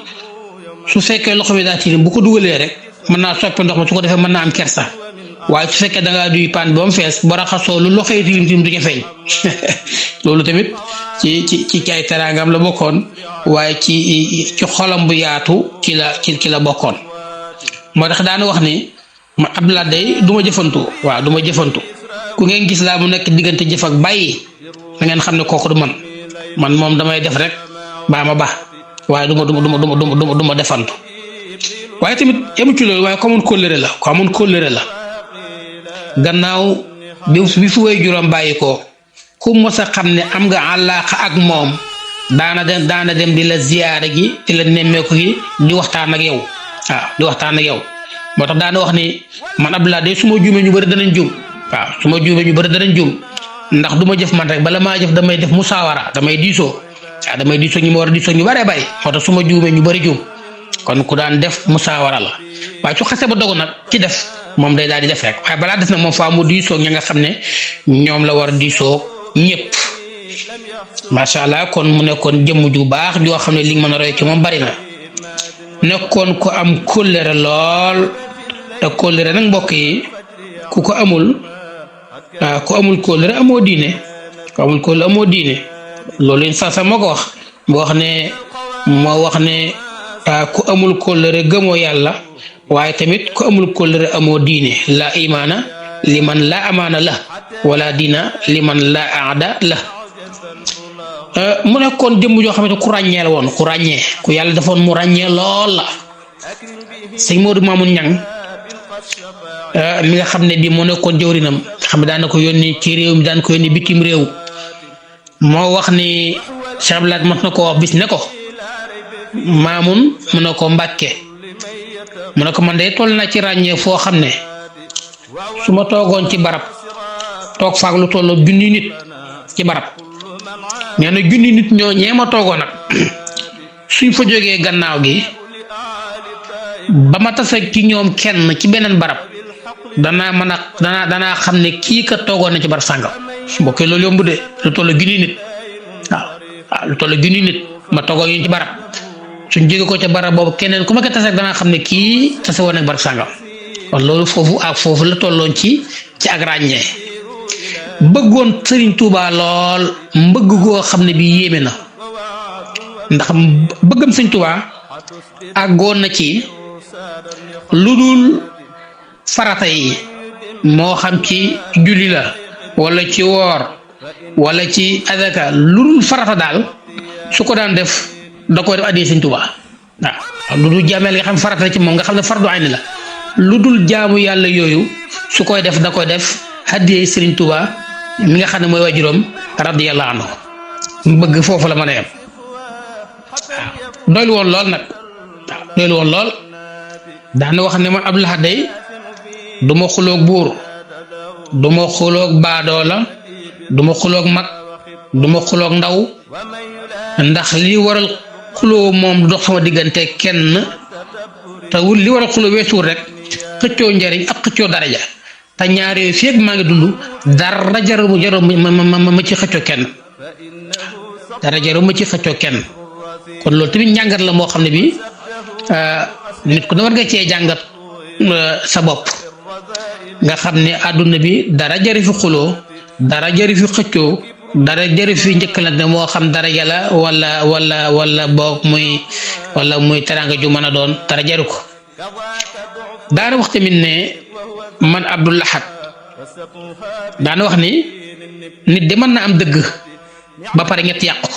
su fekkee loxo bi daa tilim bu ko dugalee rek mën naa soppi ndox ma su ko defee mën naa am kersa waaye su fekkee da ngaa duy paan ba mu fees ba raxasoo lu loxo yi tilim du ca feeñ loolu tamit ci ay teraangam la bokkoon waaye ci xolam bu yaatu ci la bokkoon moo tax daana wax ni ma Abdoulaye day du ma jëfantu waaw du ma jëfantu ku ngeen gis laa mu nekk diggante jëf ak bàyyi da ngeen xam ne kooku du man moom damay def rek baa ma baax waaye du ma defantu waaye tamit yemu ci loolu waaye ko amoon kóllëre la gannaaw bi fi way juróom bàyyi ko ku mos a xam ne am nga àllaaqa ak moom daana dem di la ziyaara gi di la nemmeeku gi di waxtaan ak yow moo tax daana wax ni man Abdoulaye de su ma juumee ñu bëri danañ juum ndax du ma jëf man rek bala maa jëf damay def musaawara damay diisoo ñu ma war a diisoo ñu bëree bëri moo tax su ma juumee ñu bëri juum kon ku daan def musaawara la waaye su xasee ba dogu nag ci def moom day daal di def rek waaye balaa def nag moom faa mu diisoo ña nga xam ne ñoom la war a diisoo ñëpp macha allah kon mu nekkoon jëmm ju baax joo xam ne li nga mën a roy ci moom bari na nekkoon ko am kóllëre lool te kóllëre nag mbokk yi ku amul kóllëre amoo diine loolu in sa moo ko wax moo wax ne ku amul kóllëre gëmoo yàlla waaye tamit ku amul kóllëre amoo diine la imaana liman la amaana la wala diina liman la aada la mu nekkoon jëmm joo xamante ku ràññee la woon ku yàlla defoon mu ràññee lool la sëñ Modou Mamoun Niang mi nga xam ne bi moo nekkoon jëwrinam xam ne daan na ko yónni ci réew mi daan ko yónni bitim réew moo wax ni Cheikh Abdoulaye mos na ko wax bis ne ko Mamoun mu ne ko Mbàkke mu ne ko man de toll na ci ràññee foo xam ne su ma toogoon ci barab toog faak lu tolloo junni nit ci barab nee na junni nit ñoo ñeema toogoon nag suñ fa jógee gannaaw gi ba ma tase ci ñoom kenn ci beneen barab danaa xam ne kii ka toogoon na ci barab sàngam mbokk loolu yomb de lu tolloo junni nit waaw lu tolloo junni nit ma toogoon ñu ci barab suñ jógee ko ca barab boobu keneen ku ma ko tase danaa xam ne kii tase woon ak barab sàngam kon loolu foofu la tolloon ci ak ràññee bëggoon Sëriñ Tuubaa lool mbëgg goo xam ne bi yéeme na ndax bëggam Sëriñ Tuubaa àggoon na ci lu dul farata yi moo xam ci julli la wala ci woor wala ci azaka lu dul farata daal su ko daan def da koy def addi Sëriñ Tuubaa waaw lu dul jaameel nga xam farata ci moom nga xam ne fardu ayni la lu dul jaamu yàlla yooyu su koy def da koy def addi Sëriñ Tuubaa mi nga xam ne mooy waajuram radiyallahu anhu bëgg foofu la mën a yem waaw doylu woon lool daana wax ne man Abdou Lahad day du ma xuloog buur du ma xuloog baadoola du ma xuloog mag du ma xuloog ndaw ndax li waral xuloo moom dox sama diggante kenn te wul li war a xuloo weesuwul rek xëccoo njariñ ak xëccoo daraja te ñaar yooyu feeg maa ngi dund dara jaru ma ci xëccoo kenn dara jaru ma ci xëccoo kenn kon loolu tamit njàngat la moo xam ne bi nit ku ne war nga cee jàngat sa bopp nga xam ne àdduna bi dara jari fi xuloo dara jari fi xëccoo dara jari fi njëkkalante moo xam dara yàlla wala boog muy teraanga ju mën a doon dara jaru ko daana wax tamit ne man Abdul Ahad daana wax ni nit de mën na am dëgg ba pare ñett yàq ko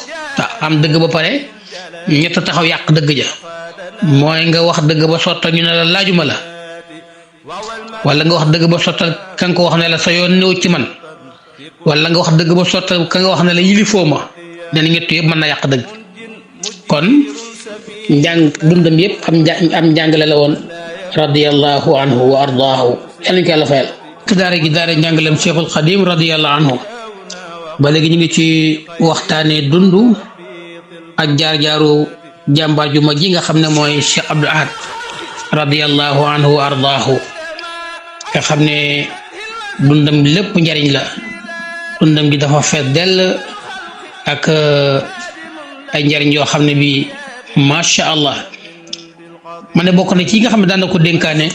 am dëgg ba pare ñett taxaw yàq dëgg ja mooy nga wax dëgg ba sottal ñu ne la laajuma la wala nga wax dëgg ba sottal ka nga ko wax ne la sa yoon néew ci man wala nga wax dëgg ba sottal ka nga wax ne la yilifoo ma nee na ñett yëpp mën na yàq dëgg kon dundam yëpp am njàngale la woon radiyallahu anhu wa ardaahu yàlla ñu ko yàlla fayal daara gi daara njàngaleem Cheikhul Xadim radiyallahu anhu ba léegi ñu ngi ci waxtaanee dund ak jaar-jaaru jàmbaar ju mag ji nga xam ne mooy Cheikh Abdul Ahad radiyallahu anhu wa ardaahu nga xam ne dundam lépp njariñ la dundam gi dafa fees dell ak ay njariñ yoo xam ne bi masha Allah ma ne bokk na ci nga xam ne daan na ko dénkaane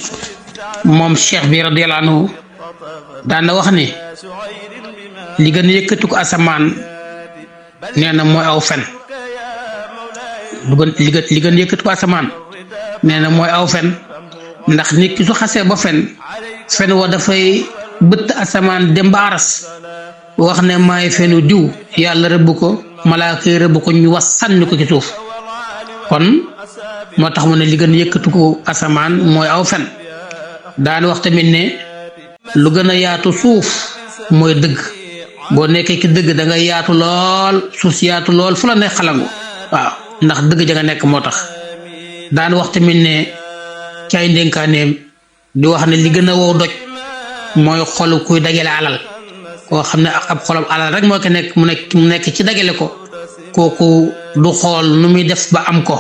moom cheikh bi radiyallahu anhu daan na wax ne li gën a yëkkati ko asamaan nee na mooy aw fen li gën a yëkkati ko asamaan nee na mooy aw fen ndax nit ki su xasee ba fen wa dafay bëtt asamaan dem ba aras wax ne maay fenu diw yàlla rëbb ko malaaka yi rëbb ko ñu was sànni ko ci suuf kon moo tax mu ne li gën a yëkkati ko asamaan mooy aw fen daan wax tamit ne lu gën a yaatu suuf mooy dëgg boo nekkee ci dëgg da nga yaatu lool suuf si yaatu lool fu la ne xalangu waaw ndax dëgg ja nga nekk moo tax daan wax tamit ne caay ndénkaaneem di wax ne li gën a wow doj mooy xolu kuy dagale alal koo xam ne ab xolam alal rek moo ko nekk mu nekk ci dagale ko kooku du xool nu muy def ba am ko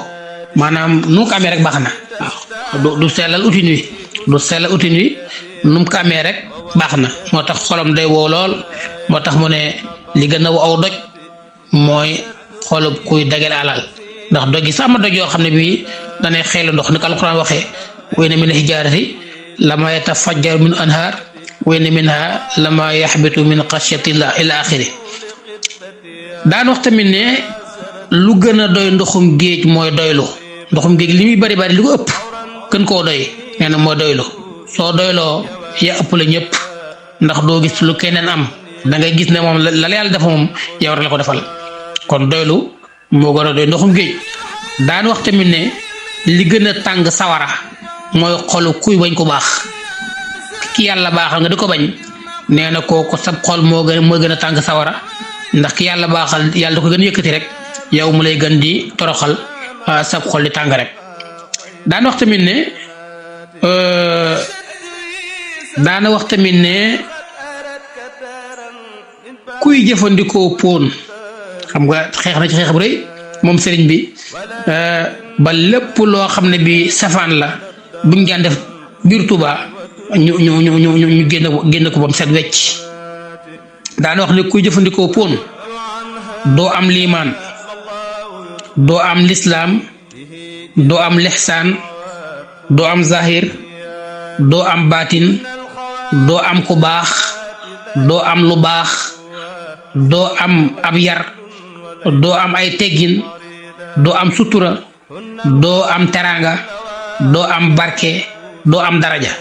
maanaam nu mu ko amee rek baax na waaw du sellal utin wi nu mu ko amee rek baax na moo tax xolam day wow lool moo tax mu ne li gën a aw doj mooy xolub kuy dagale alal ndax doj gi sax ma doj yoo xam ne bii danay xeelu ndox ni ko alquran waxee wa inna mina hijaarati lama yatafajjaru min anhaar wa inna minha lama yaxbitu min xashyatillah ila axiri daan wax tamit ne lu gën a doy ndoxum géej mooy doylu ndoxum géej li muy bari bari li ko ëpp gën koo doy nee na mooy doylu soo doyloo yaa ëpp la ñëpp ndax doo gis lu keneen am da ngay gis ne moom la yàlla dafa moom yow war la ko defal kon doylu moo gën a doy ndoxum géej daan wax tamit ne li gën a tàng sawara mooy xolu kuy bañ ko baax ki yàlla baaxal nga di ko bañ nee na kooku sab xol mooy gën a tàng sawara ndax ki yàlla baaxal yàlla da ko gën a yëkkati rek yow mu lay gën di toroxal sab xol di tàng rek daan wax tamit ne kuy jëfandikoo póon xam nga xeex na ci xeex bu rëy moom sëriñ bi ba lépp loo xam ne bi safaan la buñ daan def biir Tuuba ñu génn ko ba mu set wecc daan wax ne kuy jëfandikoo póon doo am liimaan doo am lislaam doo am lixsaan doo am zahir doo am baatin doo am ku baax doo am lu baax doo am ab yar doo am ay teggin doo am sutura doo am teraanga doo am barke doo am daraja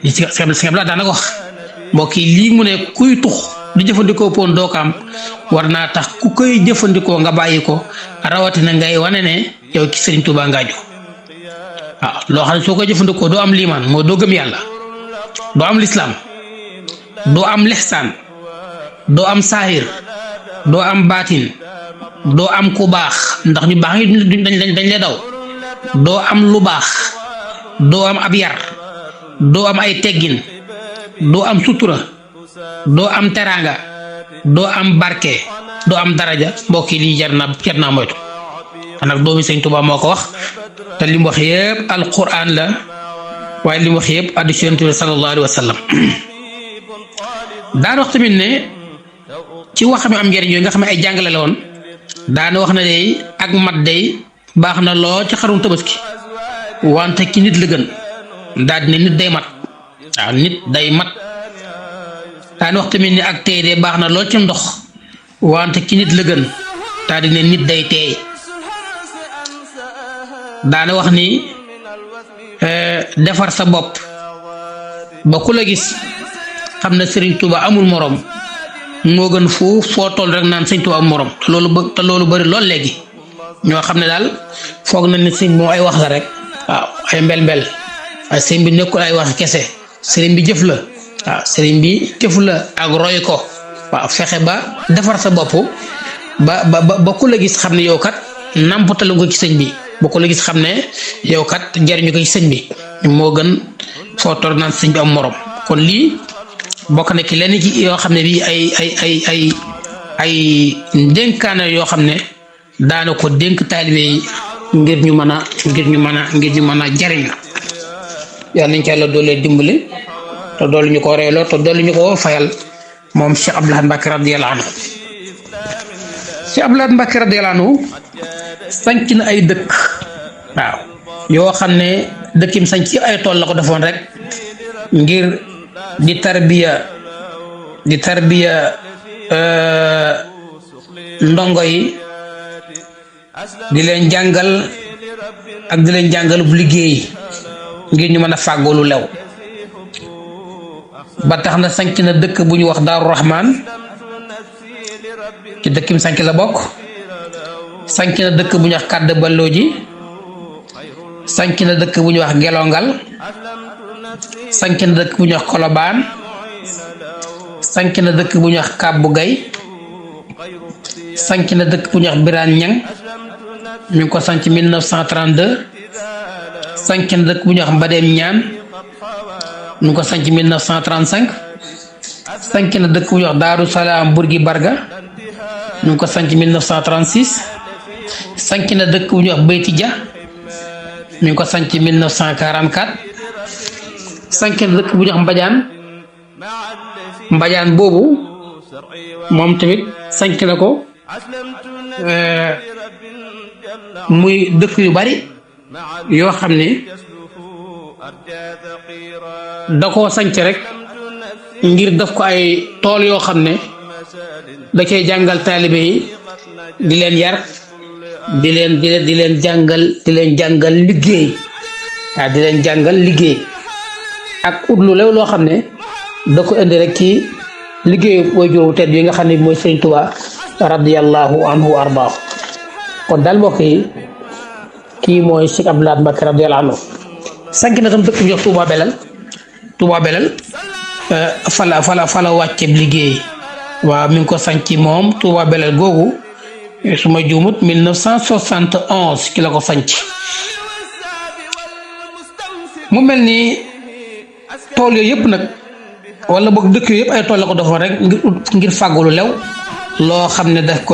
li si la daanaka wax mbokk yi lii mu ne kuy tux di jëfandikoo poon doo ko am war naa tax ku koy jëfandikoo nga bàyyi ko rawatina ngay wane ne yow ci Sëriñ Tuubaa ngaaju waaw loo xam ne soo koy jëfandikoo doo am liimaan mooy doo gëm yàlla doo am lislaam doo am lixsaan doo am saahir doo am baatin doo am ku baax ndax ñu baax ngi dañ lay daw doo am lu baax doo am ab yar doo am ay teggin doo am sutura doo am teraanga doo am barke doo am daraja mbokk yi lii jar naa moytu nag doomi sëñ Tuubaa moo ko wax te li mu wax yëpp alquran la waaye li mu wax yëpp addu ci Yonent bi sallallahu alayhi wa sallam daan wax tamit ne ci waxam am njëriñ yooyu nga xam ne ay jàngale la woon daana wax na day ak mat day baax na lool ci xarum tabaski wante ki nit la gën daal ne nit day mat waaw nit day mat daana wax tamit ne ak teey de baax na lool ci ndox wante ki nit la gën daal di ne nit day teey daana wax ni defar sa bopp ba ku la gis xam ne Sëriñ Tuuba amul morom moo gën foofu foo toll rek naan Sëriñ Tuuba amul morom te loolu bari lool léegi ñoo xam ne daal foog na ne sëñ moom ay wax la rek waaw ay mbel-mbel waaye sëriñ bi nekkul ay wax kese sëriñ bi jëf la waaw sëriñ bi jëf la ak roy ko waaw fexe ba defar sa bopp ba ku la gis xam ne yow kat namputalu nga ci sëñ bi ba ku la gis xam ne yow kat jariñu ko ci sëñ bi moo gën foo toll naan sëñ bi am morom kon lii bokk na ki lenn ci yoo xam ne bii ay ndénkaane yoo xam ne daana ko dénk taalibe yi ngir ñu mën a jariñ yàlla nañ ci Yàlla doole dimbali te doolu ñu ko reeloo te doolu ñu ko fayal moom Cheikh Abdoul Ahad Mbacké radiyallahu anhu Cheikh Abdoul Ahad Mbacké radiyallahu anhu sanc na ay dëkk waaw yoo xam ne dëkkim sanc ci ay tool la ko defoon rek ngir di tarbiya ndongo yi di leen jàngal ak di leen jàngal bu liggéey ngir ñu mën a fàggoo lu lew ba tax na sanc na dëkk bu ñu wax Daaru Rahman ci dëkkim sanc la bokk sanc na dëkk bu ñu wax Kàdd Balloo ji sanc na dëkk bu ñu wax Gelongal sanc na dëkk bu ñu wax Kolobaan sanc na dëkk bu ñu wax Kàbbu Gay sanc na dëkk bu ñu wax Biraan Ñang ñu ngi ko sanc 1932 sanc na dëkk bu ñu wax Mbadeem Ñaan ñu ngi ko sanc 1935 sanc na dëkk bu ñu wax Daaru Salaam Burgi Barga ñu ngi ko sanc 1936 sanc na dëkk bu ñu wax Beyti Dia ñu ngi ko sanc 1944 sanc na dëkk bu ñu wax Mbadiane boobu moom tamit sanc na ko muy dëkk yu bari yoo xam ne da koo sanc rek ngir def ko ay tool yoo xam ne da cay jàngal taalibe yi di leen yar di leen jàngal liggéey waaw di leen jàngal liggéey ak ut lu lew loo xam ne da ko indi rek ci liggéeyu way juróom tedd yi nga xam ne mooy Sëriñ Tuubaa radiyallahu anhu wa ardaahu kon daal mbokk yi kii mooy Cheikh Abdoul Ahad Mbacké radiyallahu anhu sanc na tam dëkk bu jox Touba Belel fala wàcceeb liggéey waaw mi ngi ko sanc moom Touba Belel googu su ma juumut 1971 ki la ko sanc mu mel ni tool yooyu yëpp nag wala boog dëkk yooyu yëpp ay tool la ko defoon rek ngir fàggulu lew loo xam ne daf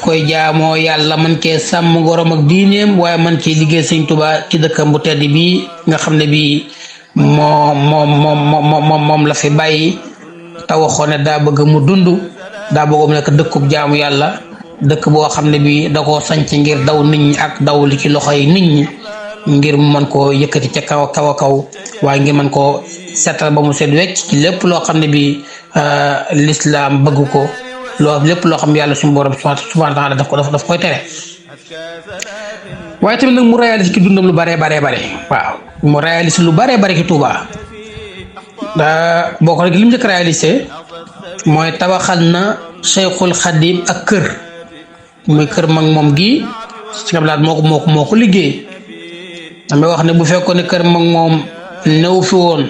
koy jaamoo yàlla man cee sàmm ngorom ak diineem waaye man cee liggéey Sëñ Tuubaa ci dëkkam bu tedd bii nga xam ne bii moom la fi bàyyi te waxoon ne daa bëgg mu dund daa bëgg mu nekk dëkkub jaamu yàlla dëkk boo xam ne bii da koo sanc ngir daw nit ñi ak daw li ci loxo yi nit ñi ngir mu mën koo yëkkati ca kaw a kaw waaye ngir mën koo seetal ba mu set wecc ci lépp loo xam ne bii lislaam bëgg ko lépp loo xam yàlla suñu borom subhanahu wa taala daf koy tere waaye tamit nag mu réalisé ci dundam lu bare waaw mu réalisé lu bare ci Touba boo ko rek li mu njëkk réalisé mooy tabaxal na Cheikhul Khadim ak kër muy kër mag moom gi ci kablaat moo ko liggéey damay wax ne bu fekkoon ne kër mag moom néew fi woon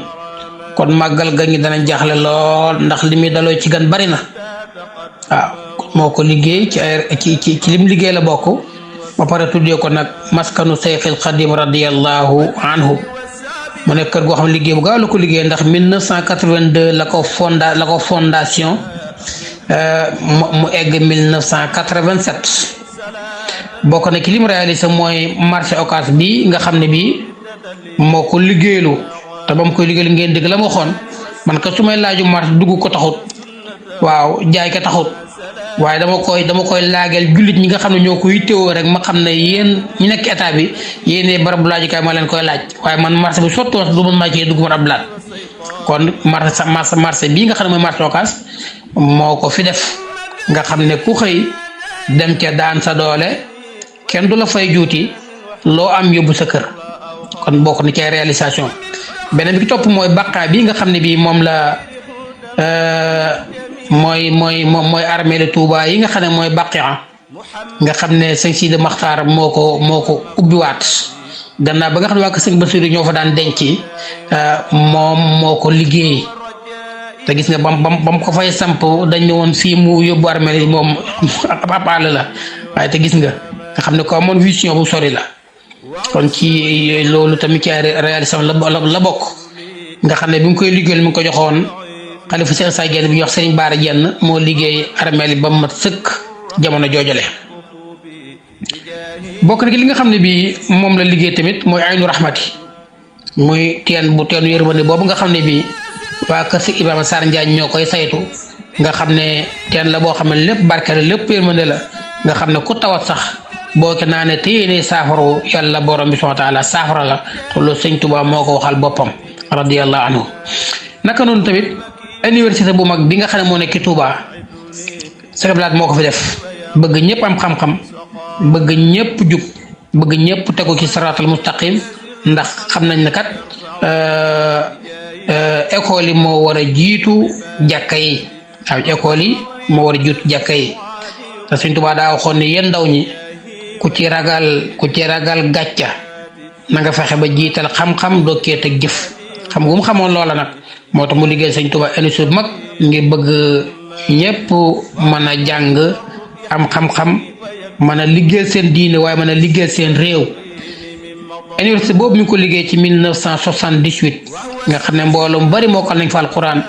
kon màggal ga ñi dana jaaxle lool ndax li muy daloo ci gan bari na waaw moo ko liggéey ci lim liggéey la bokk ba pare tuddee ko nag maskanu Seyxil Xadim radiyallahu anhu mu nekk kër goo xam liggéey bu gaaw la ko liggéey ndax 1982 la ko fondation mu egg 1987 bokk na ki lim réalisé mooy marché Ocass bi nga xam ne bii moo ko liggéeylu te ba mu koy liggéeylu ngeen dégg la ma waxoon man ka su may laaju marché dugg ko taxut waaw jaay ka taxut waaye dama koy laageel jullit ñi nga xam ne ñoo ko yittewoo rek ma xam ne yéen ñu nekk état bi yéenee barabu laajukaay ma leen koy laaj waaye man marché bi sotti woon du man maa cee dugg man ab laat kon marché bii nga xam ne mooy marché Ocass moo ko fi def nga xam ne ku xëy dem ca daan sa doole kenn du la fay juuti loo am yóbbu sa kër kon bokk na ci ay réalisation beneen bi ki topp mooy baqaa bi nga xam ne bii moom la mooy armée de Touba yi nga xam ne mooy Baqiya nga xam ne sëñ Sidi Maxtaar moo ko ubbiwaat gannaaw ba nga xam ne waa ko sëñ Basiru ñoo fa daan denc moom moo ko liggéey te gis nga bam ko fay samp dañ ne woon fii mu yóbbu armée moom ab àll la waaye te gis nga xam ne ko amoon vision bu sori la kon ci loolu tamit ci ay réalisation la bokk nga xam ne bi mu koy liggéeyal mi ngi ko joxoon xalifa Cheikh Issa Diène bi ñuy wax Serigne Bara Diène moo liggéey armée ba mu mat sëkk jamono joojale bokk na li nga xam ne bii moom la liggéey tamit mooy aynu rahmati muy teenu yërmande boobu nga xam ne bii waa kër si Ibrahima Sarr Njaañ ñoo koy saytu nga xam ne teen la boo xam ne lépp barke la lépp yërmande la nga xam ne ku tawat sax boo ko naanee te yéene saafaru yàlla borom bi subhaanahu wa taala saafara la te loolu sëñ Tuubaa moo ko waxal boppam radiyallahu anhu naka noonu tamit université bu mag bi nga xam ne moo nekk ci Touba Sëñ Abdou Lahad moo ko fi def bëgg ñëpp am xam-xam bëgg ñëpp jub bëgg ñëpp tegu ci siraatal mustaqim ndax xam nañ ne kat école yi moo war a jiitu jàkka yi waaw école yi moo war a jiitu jàkka yi te Sëñ Tuubaa daa waxoon ne yéen ndaw ñi ku ci ragal gàcca na nga fexe ba jiital xam-xam dokkee teg jëf xam gu mu xamoon loola nag moo tax mu liggéey Sëñ Tuubaa université bu mag ngir bëgg ñëpp mën a jàng am xam-xam mën a liggéeyal seen diine waaye mën a liggéeyal seen réew. université boobu mi ngi ko liggéey ci 1978 nga xam ne mbooloo mu bari mokkal nañ fa alquran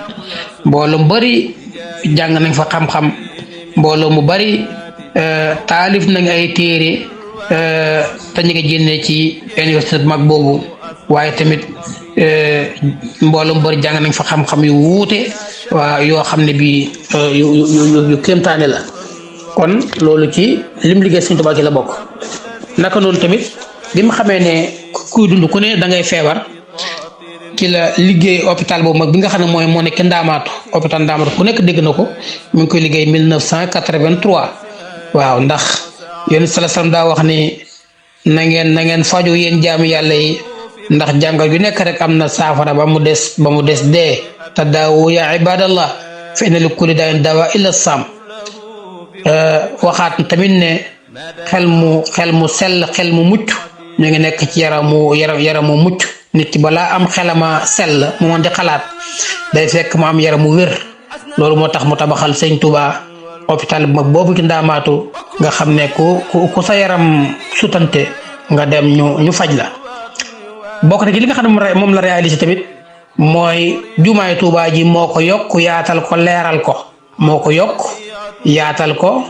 mbooloo mu bari jàng nañ fa xam-xam mbooloo mu bari taalif nañ ay téere te ñu ngi génnee ci université bu mag boobu waaye tamit mbooloo mu bari jàng nañ fa xam-xam yu wuute waa yoo xam ne bii yu kéemtaane la kon loolu ci lim liggéey Sëñ Tuubaa ci la bokk naka noonu tamit bi mu xamee ne kuy dund ku ne da ngay feebar ci la liggéey hôpital boobu mag bi nga xam ne moo nekk Ndaamaatu hôpital Ndaamaatu ku nekk dégg na ko mi ngi koy liggéey 1983 waaw ndax yéen salaam daa wax ni na ngeen faju yéen jaamu yàlla yi ndax jàngal ju nekk rek am na saafara ba mu des dee te daawu ya ibadallah fa inna li kulli daa'in dawaa illa saam waxaat tamit ne xel mu sell xel mu mucc ñu ngi nekk ci yaramu mucc nit ki balaa am xelama sell mu mën di xalaat day fekk mu am yaramu wér loolu moo tax mu tabaxal Sëñ Tuubaa hôpital bu mag boobu ci Ndaamaatu nga xam ne ku sa yaram sutante nga dem ñu faj la bokk na ci li nga xam ne moom la réalisé tamit mooy jumaay Tuubaa ji moo ko yokk yaatal ko leeral ko moo ko yokk yaatal ko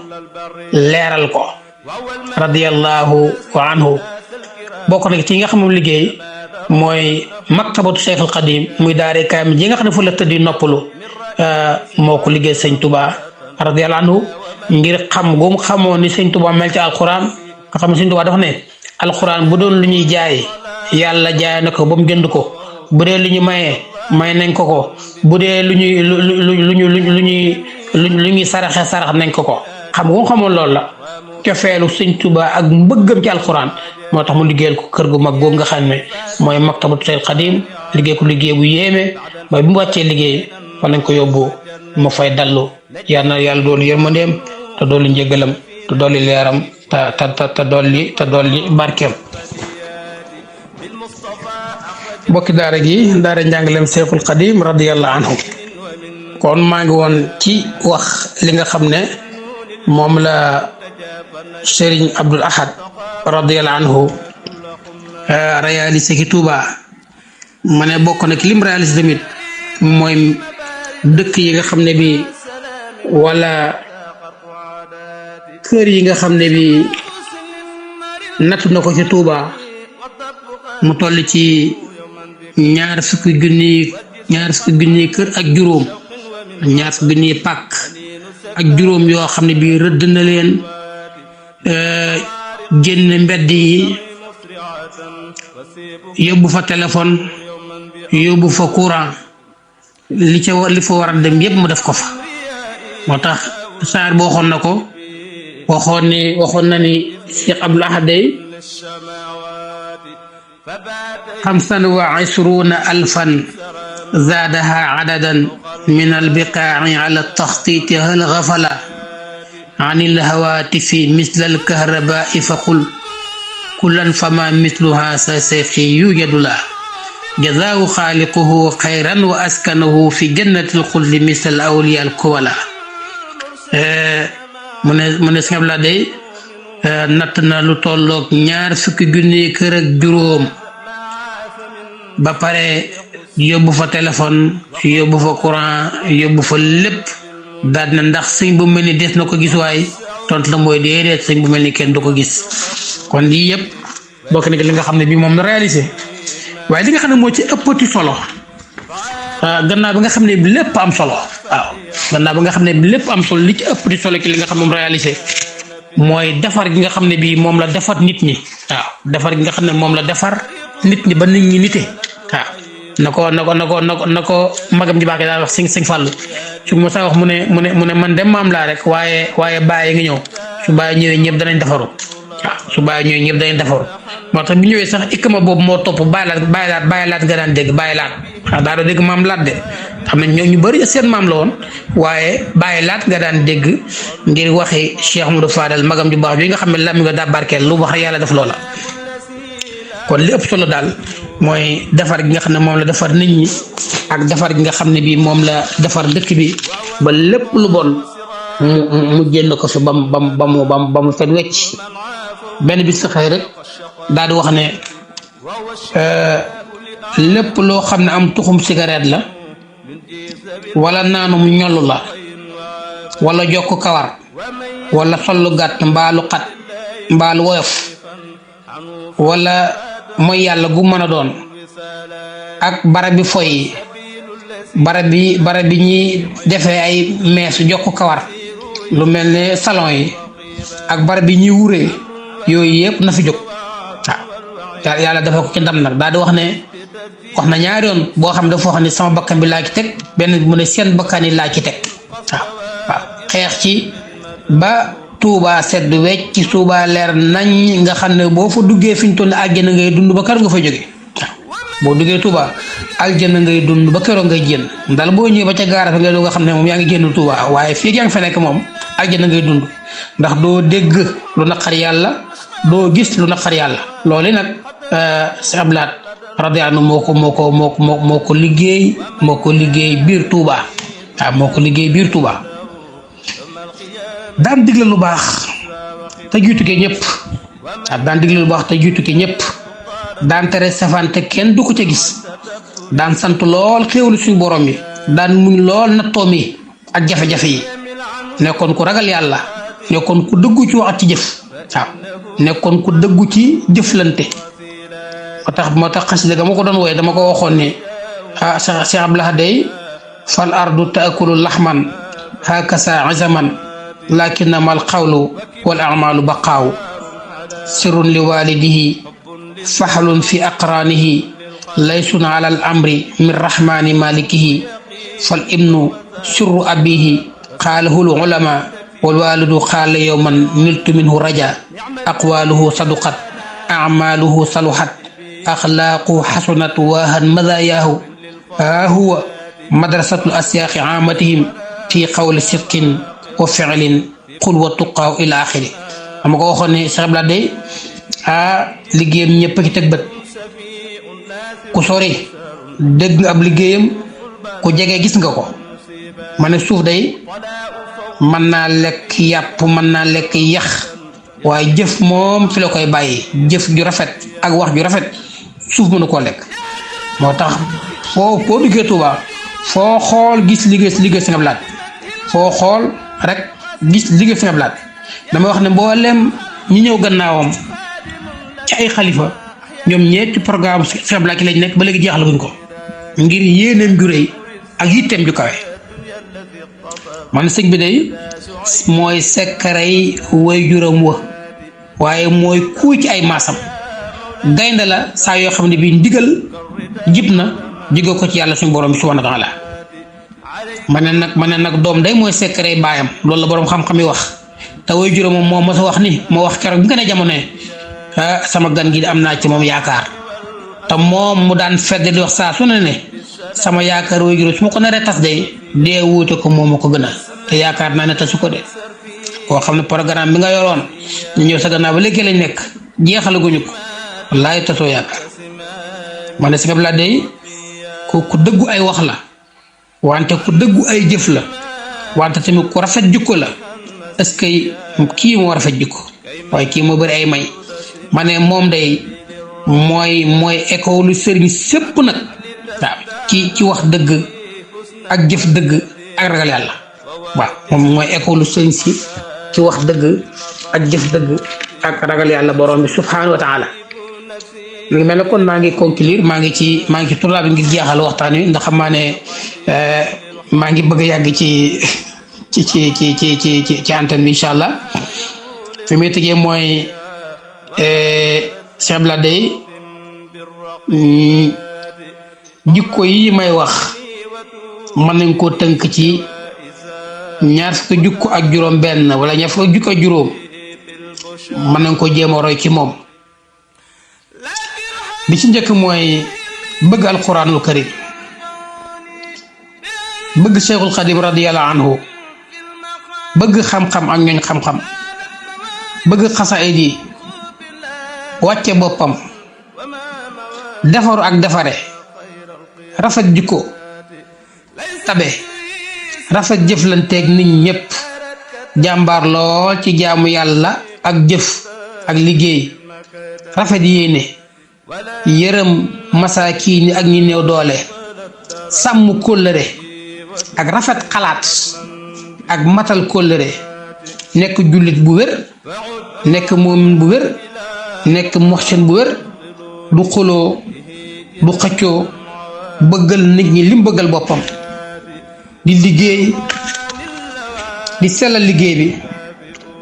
leeral ko radiyallahu anhu bokk na ci nga xam ne liggéey mooy maktabatu Cheikhul Xadim muy daare kaamil ji nga xam ne fu la tëddi noppalu moo ko liggéey Sëñ Tuubaa radiyallahu anhu ngir xam gum xamoon ni Sëñ Tuubaa mel ci alquran nga xam ne Sëñ Tuubaa dafa ne alquran bu doon lu ñuy jaay yàlla jaay na ko ba mu jënd ko bu dee lu ñu may nañ ko bu dee lu ñuy sarax nañ ko xam gum xamoon loolu la cofeelu Sëñ Tuubaa ak mbëggam ci alquran moo tax mu liggéeyal ko kër gu mag googu nga xam ne mooy maktabatu Seydil Xadim liggéey ko liggéey bu yéeme mooy bi mu wàccee liggéey fa lañ ko yóbbu mu fay dallu yal na yàlla doolu yërmandeem te doolu njëgalam te dolli leeram te dolli barkeem bokki daara gi daara njàngaleem Seexul Xadim radiyallahu anhu kon maa ngi woon ci wax li nga xam ne moom la Serigne Abdoul Ahad radiyallahu anhu réalisé ki Touba ma ne bokk na ki lim réalisé tamit mooy dëkk yi nga xam ne bi wala kër yi nga xam ne bi nattu na ko ci Touba mu toll ci ñaar fukki junniy kër ak juróom ñaar fukki junniy pàkk ak juróom yoo xam ne bii rëdd na leen génn mbedd yi yóbbu fa téléphone yóbbu fa courant li fa war a dem yépp mu def ko fa moo tax saar boo waxoon na ni Cheikh Abdul Ahad day 25 alfan zaadaha adadan min albiqaa'i ala taxtiiti hal gafala an ilhawaatifi misla alkahrabaa'i faqul kullan fama misluha sa seyxi yujadu la jazaahu xaaliquhu xayran wa askanahu fi jannati alxuldi misla al awliya alkuwala mu ne Sëñ Abdul Ahad day natt na lu tolloog ñaar fukki junni kër ak juróom ba pare yóbbu fa téléphone yóbbu fa courant yóbbu fa lépp daal na ndax sëñ bu mel ni des na ko gis waaye tontu la mooy déedéet sëñ bu mel ni kenn du ko gis kon lii yëpp bokk na li nga xam ne bii moom la réalisé waaye li nga xam ne moo ci ëppati solo gannaaw bi nga xam ne lépp am solo waaw gannaaw bi nga xam ne lépp am solo li ci ëppati solo ci li nga xam ne moom réalisé mooy defar gi nga xam ne bii moom la defar nit ñi waaw defar gi nga xam ne moom la defar nit ñi ba nit ñi nite waaw na ko magam ji baax daa wax sëñ Fàllu su ma saa wax mu ne man dem maam laa rek waaye bàyyi nga ñëw su bàyyi ñëwee ñëpp danañ defaru waaw su bàyyi ñëwee ñëpp danañ defaru moo tax bi ñëwee sax ikkama boobu moo topp bàyyi laat nga daan dégg bàyyi laat waaw daa doo dégg maam laat de xam ne ñu bëri seen maam la woon waaye bàyyi laat nga daan dégg ngir waxi Cheikh Amadou Fadal magam ju baax yooyu nga xam ne lam nga daa barkeel lu wax yàlla def loola kon li ëpp solo daal mooy defar gi nga xam ne moom la defar nit ñi ak defar gi nga xam ne bii moom la defar dëkk bi ba lépp lu bon mu génn ko fi ba mu fet wecc benn bis sa xëy rek daal di wax ne lépp loo xam ne am tuxum cigarette la wala naanum ñollu la wala jokk kawar wala sollu gàtt mbaalu xat mbaalu woyof wala mooy yàlla gu mën a doon ak barab bi foy barab bi ñuy defee ay mees jokk kawar lu mel ne salon yi ak barab bi ñuy wuree yooyu yëpp na fi jóg waaw yàlla dafa ko ci ndam nag daal di wax na ñaari yoon boo xam ne dafa wax ne sama bakkan bi laa ci teg benn mu ne seen bakkan yi laa ci teg waaw xeex ci ba Touba sedd wecc ci Touba leer nañ nga xam ne boo fa duggee fi ñu toll aljana ngay dund ba keroog nga fay jóge boo duggee Touba aljana ngay dund ba keroog ngay génn dal boo ñëwee ba ca gaara fa nga doo nga xam ne moom yaa ngi génn Touba waaye fii yaa ngi fa nekk moom aljana ngay dund ndax doo dégg lu naqar yàlla doo gis lu naqar yàlla loolu nag si ablaat radiyallahu moo ko liggéey biir Touba waaw moo ko liggéey biir Touba daan digle lu baax te jiitu ke ñëpp daan tere safaan te kenn du ko ca gis daan sant lool xéewlu suñu borom yi daan muñ lool nattoom yi ak jafe-jafe yi nekkoon ku ragal yàlla nekkoon ku dëggu ci wax ci jëf waaw nekkoon ku dëggu ci jëflante moo tax xasida ga ma ko doon wooye dama ko waxoon ne Cheikh Abdul Ahad day fal ardu taakulu laxman hakasa izaman lakinnama alqawlu wal amalu baqaaw sirrun li walidihi faxlun fi aqranihi laysun ala al amri min rahmani malikihi fal ibnu sirru abihi qaalahu l ulama wal walidu qaala yowman niltu minhu raja aqwaluhu saduqat amaluhu saluhat axlaaqu xasunat waahan madayaahu haa huwa madrasatul asyaaqi aamatihim fi qawli sidqin wa fi'lin qul wa tuqaaw ila axiri xam ko waxoon ne Cheikh Abdul Ahad day liggéeyam ñëpp a ki teg bët ku sori dégg nga ab liggéeyam ku jege gis nga ko ma ne suuf day mën naa lekk yàpp mën naa lekk yax waaye jëf moom fi la koy bàyyi jëf ju rafet ak wax ju rafet suuf mënu koo lekk moo tax foo duggee Touba foo xool gis liggéey Sëñ Abdul Ahad foo xool rek gis liggéey Sëñ Abdul Ahad dama wax ne mboolem ñi ñëw gannaawam ci ay xalifa ñoom ñetti programme Cheikh Abdou Lahad ki lañ nekk ba léegi jeexalaguñ ko ngir yéeneem ju rëy ak yitteem ju kawe. man sëñ bi day mooy sekkarey way juram wa waaye mooy kuu ci ay maasam gaynde la saa yoo xam ne bii ndigal jib na jóge ko ci yàlla suñu borom bi subhanahu wa taala ma ne nag doom day mooy sekkarey baayam loolu la borom xam-xam yi wax te way juram moom moo mos a wax ni moo wax keroog bi nga ne jamono sama gan gi am naa ci moom yaakaar te moom mu daan fedd di wax saa su ne sama yaakaar way juram su ma ko naree tas day dee wuute ko moom ma ko gën a te yaakaar naa ne tasu ko de koo xam ne programme bi nga yoroon ñu ñëw sa gannaaw ba léegi lañ nekk jeexalaguñu ko wallaay tasoo yaakaar man de Sëñ Abdou Lahad day ku dëggu ay wax la wante ku dëggu ay jëf la wante tamit ku rafet jikko la est-ce que kii moo rafet jikko waaye kii moo bëri ay may ma ne moom day mooy école sëriñ sépp nag waaw ci wax dëgg ak jëf dëgg ak ragal yàlla waaw moom mooy école sëriñ si ci wax dëgg ak jëf dëgg ak ragal yàlla borom bi subhanahu wa taala ngi mel ne kon maa ngi conclure maa ngi ci tournoi bi ngir jeexal waxtaan wi ndax xam naa ne maa ngi bëgg a yàgg ci antenne bi incha allah fi muy tëjee mooy Cheikh Abdou Lahad day jikko yi may wax mën nañ koo tënk ci ñaar fukki jukko ak juróom benn wala ñaar fukki jukko ak juróom mën nañ ko jéem a roy ci moom bi ci njëkk mooy bëgg alquranul karim bëgg Cheikhul Xadim radiyallahu anhu bëgg xam-xam ak ñooñ xam-xam bëgg xasaayid yi wàcce boppam defaru ak defare rafet jikko tabe rafet jëflanteeg nit ñépp jàmbaar lool ci jaamu yàlla ak jëf ak liggéey rafet yéene yërëm masaakiini ak ñi néew doole sàmm kóllëre ak rafet xalaat ak matal kóllëre nekk jullit bu wér nekk moomin bu wér nekk muhsin bu wér du xuloo du xëccoo bëggal nit ñi lim bëggal boppam di liggéey di sellal liggéey bi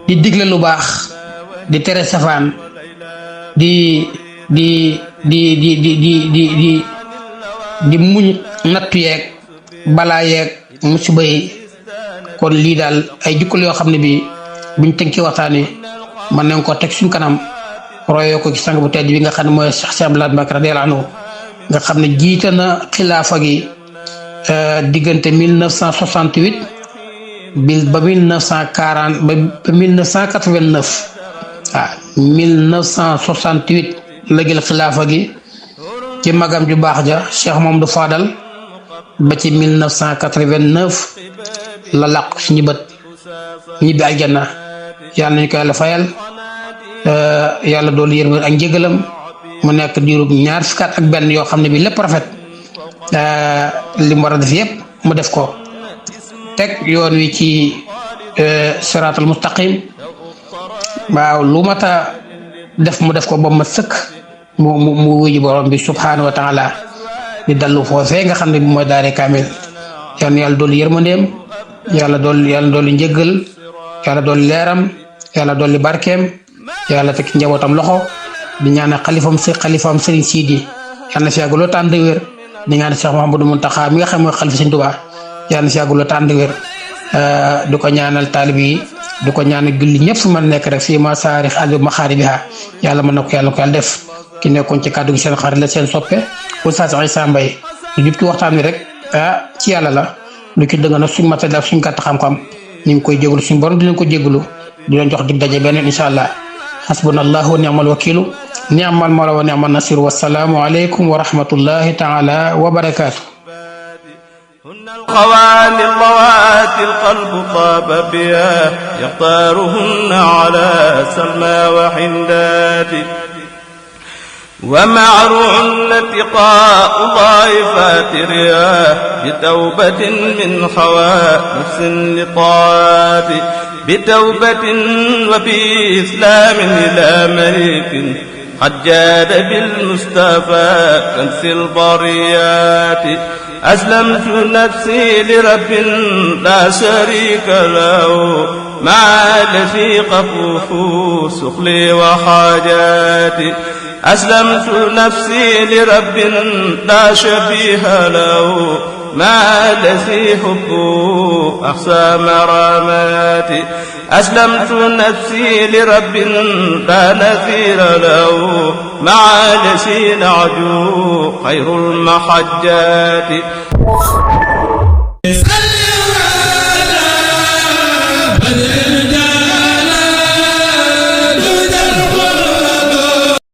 di digle lu baax di tere safaan di muñ nattu yeeg balaa yeeg musiba yi kon lii daal ay jukkul yoo xam ne bi buñ tënkee waxtaan wi mën nañ ko teg suñ kanam royoo ko ci sang bu tedd bi nga xam ne mooy Cheikh Abdou Lahad Mbacké radiyallahu anhu nga xam ne jiite na xilaafa gi diggante 1968 ba 1940 ba 1989 ah 1968 la jël xilaafa gi ci magam ju baax ja Cheikh Mamadou Fadal ba ci 1989 la làq suñu bët ñibbi aljanna yàlla nañu ko yàlla fayal yàlla doolu yërmande ak njëgalam mu nekk diirub ñaar fukki at ak benn yoo xam ne bi lépp rafet li mu war a def yépp mu def ko teg yoon wi ci siraatal mustaqim waaw lu mata def mu def ko ba ma sëkk mu wuji borom bi subhanahu wa taala di dallu foofee nga xam ne bi mooy daare kaamil yàlla doolu yërmandeem yàlla doolu njëgal yàlla doolu leeram yàlla doolu barkeem yàlla teg njabootam loxo di ñaanal xalifaam Serigne Sidi yàlla na fi yàgg loo tànn wér di ñaanal Cheikh Mouhamadou Mountakha mi nga xam mooy xalifa Serigne Touba yàlla na fi yàgg loo tànn wér di ko ñaanal taalib yi di ko ñaanal julli ñëpp fu mën nekk rek fii ma saarix al maxaaribiha yàlla mën na ko yàlla def ki nekkoon ci kàddu gi seen xarit la seen soppe Oustaz Issa Mbaye lu jub ci waxtaan wi rek ci yàlla la lu ci dëgg nag suñ matériel ak suñ gàtt xam-xam ñu ngi koy jégalu suñ borom dinañ ko jégalu di leen jox dig daje beneen incha allah hasbunallahu wa ni'mal wakilu ni'mal mawla wa ni'man nasir wassalaamu aleykum wa rahmatullahi taala wa barakaatu. الخوالي اللواتي القلب طاب بها يختارهن على سلمى وحندات ومعروع لتقاء ضائفات رياه بتوبة من خوائف لطاعات بتوبة وبإسلام إلى ملك قد جاد بالمصطفى كنز البريات أسلمت نفسي لرب لا شريك له مع الذي قفوه سخلي وحاجاتي أسلمت نفسي لرب لا شبيه له مع الذي حبه أقصى مراماتي أسلمت نفسي لرب لا نذير له مع الذي نعجو خير المحجات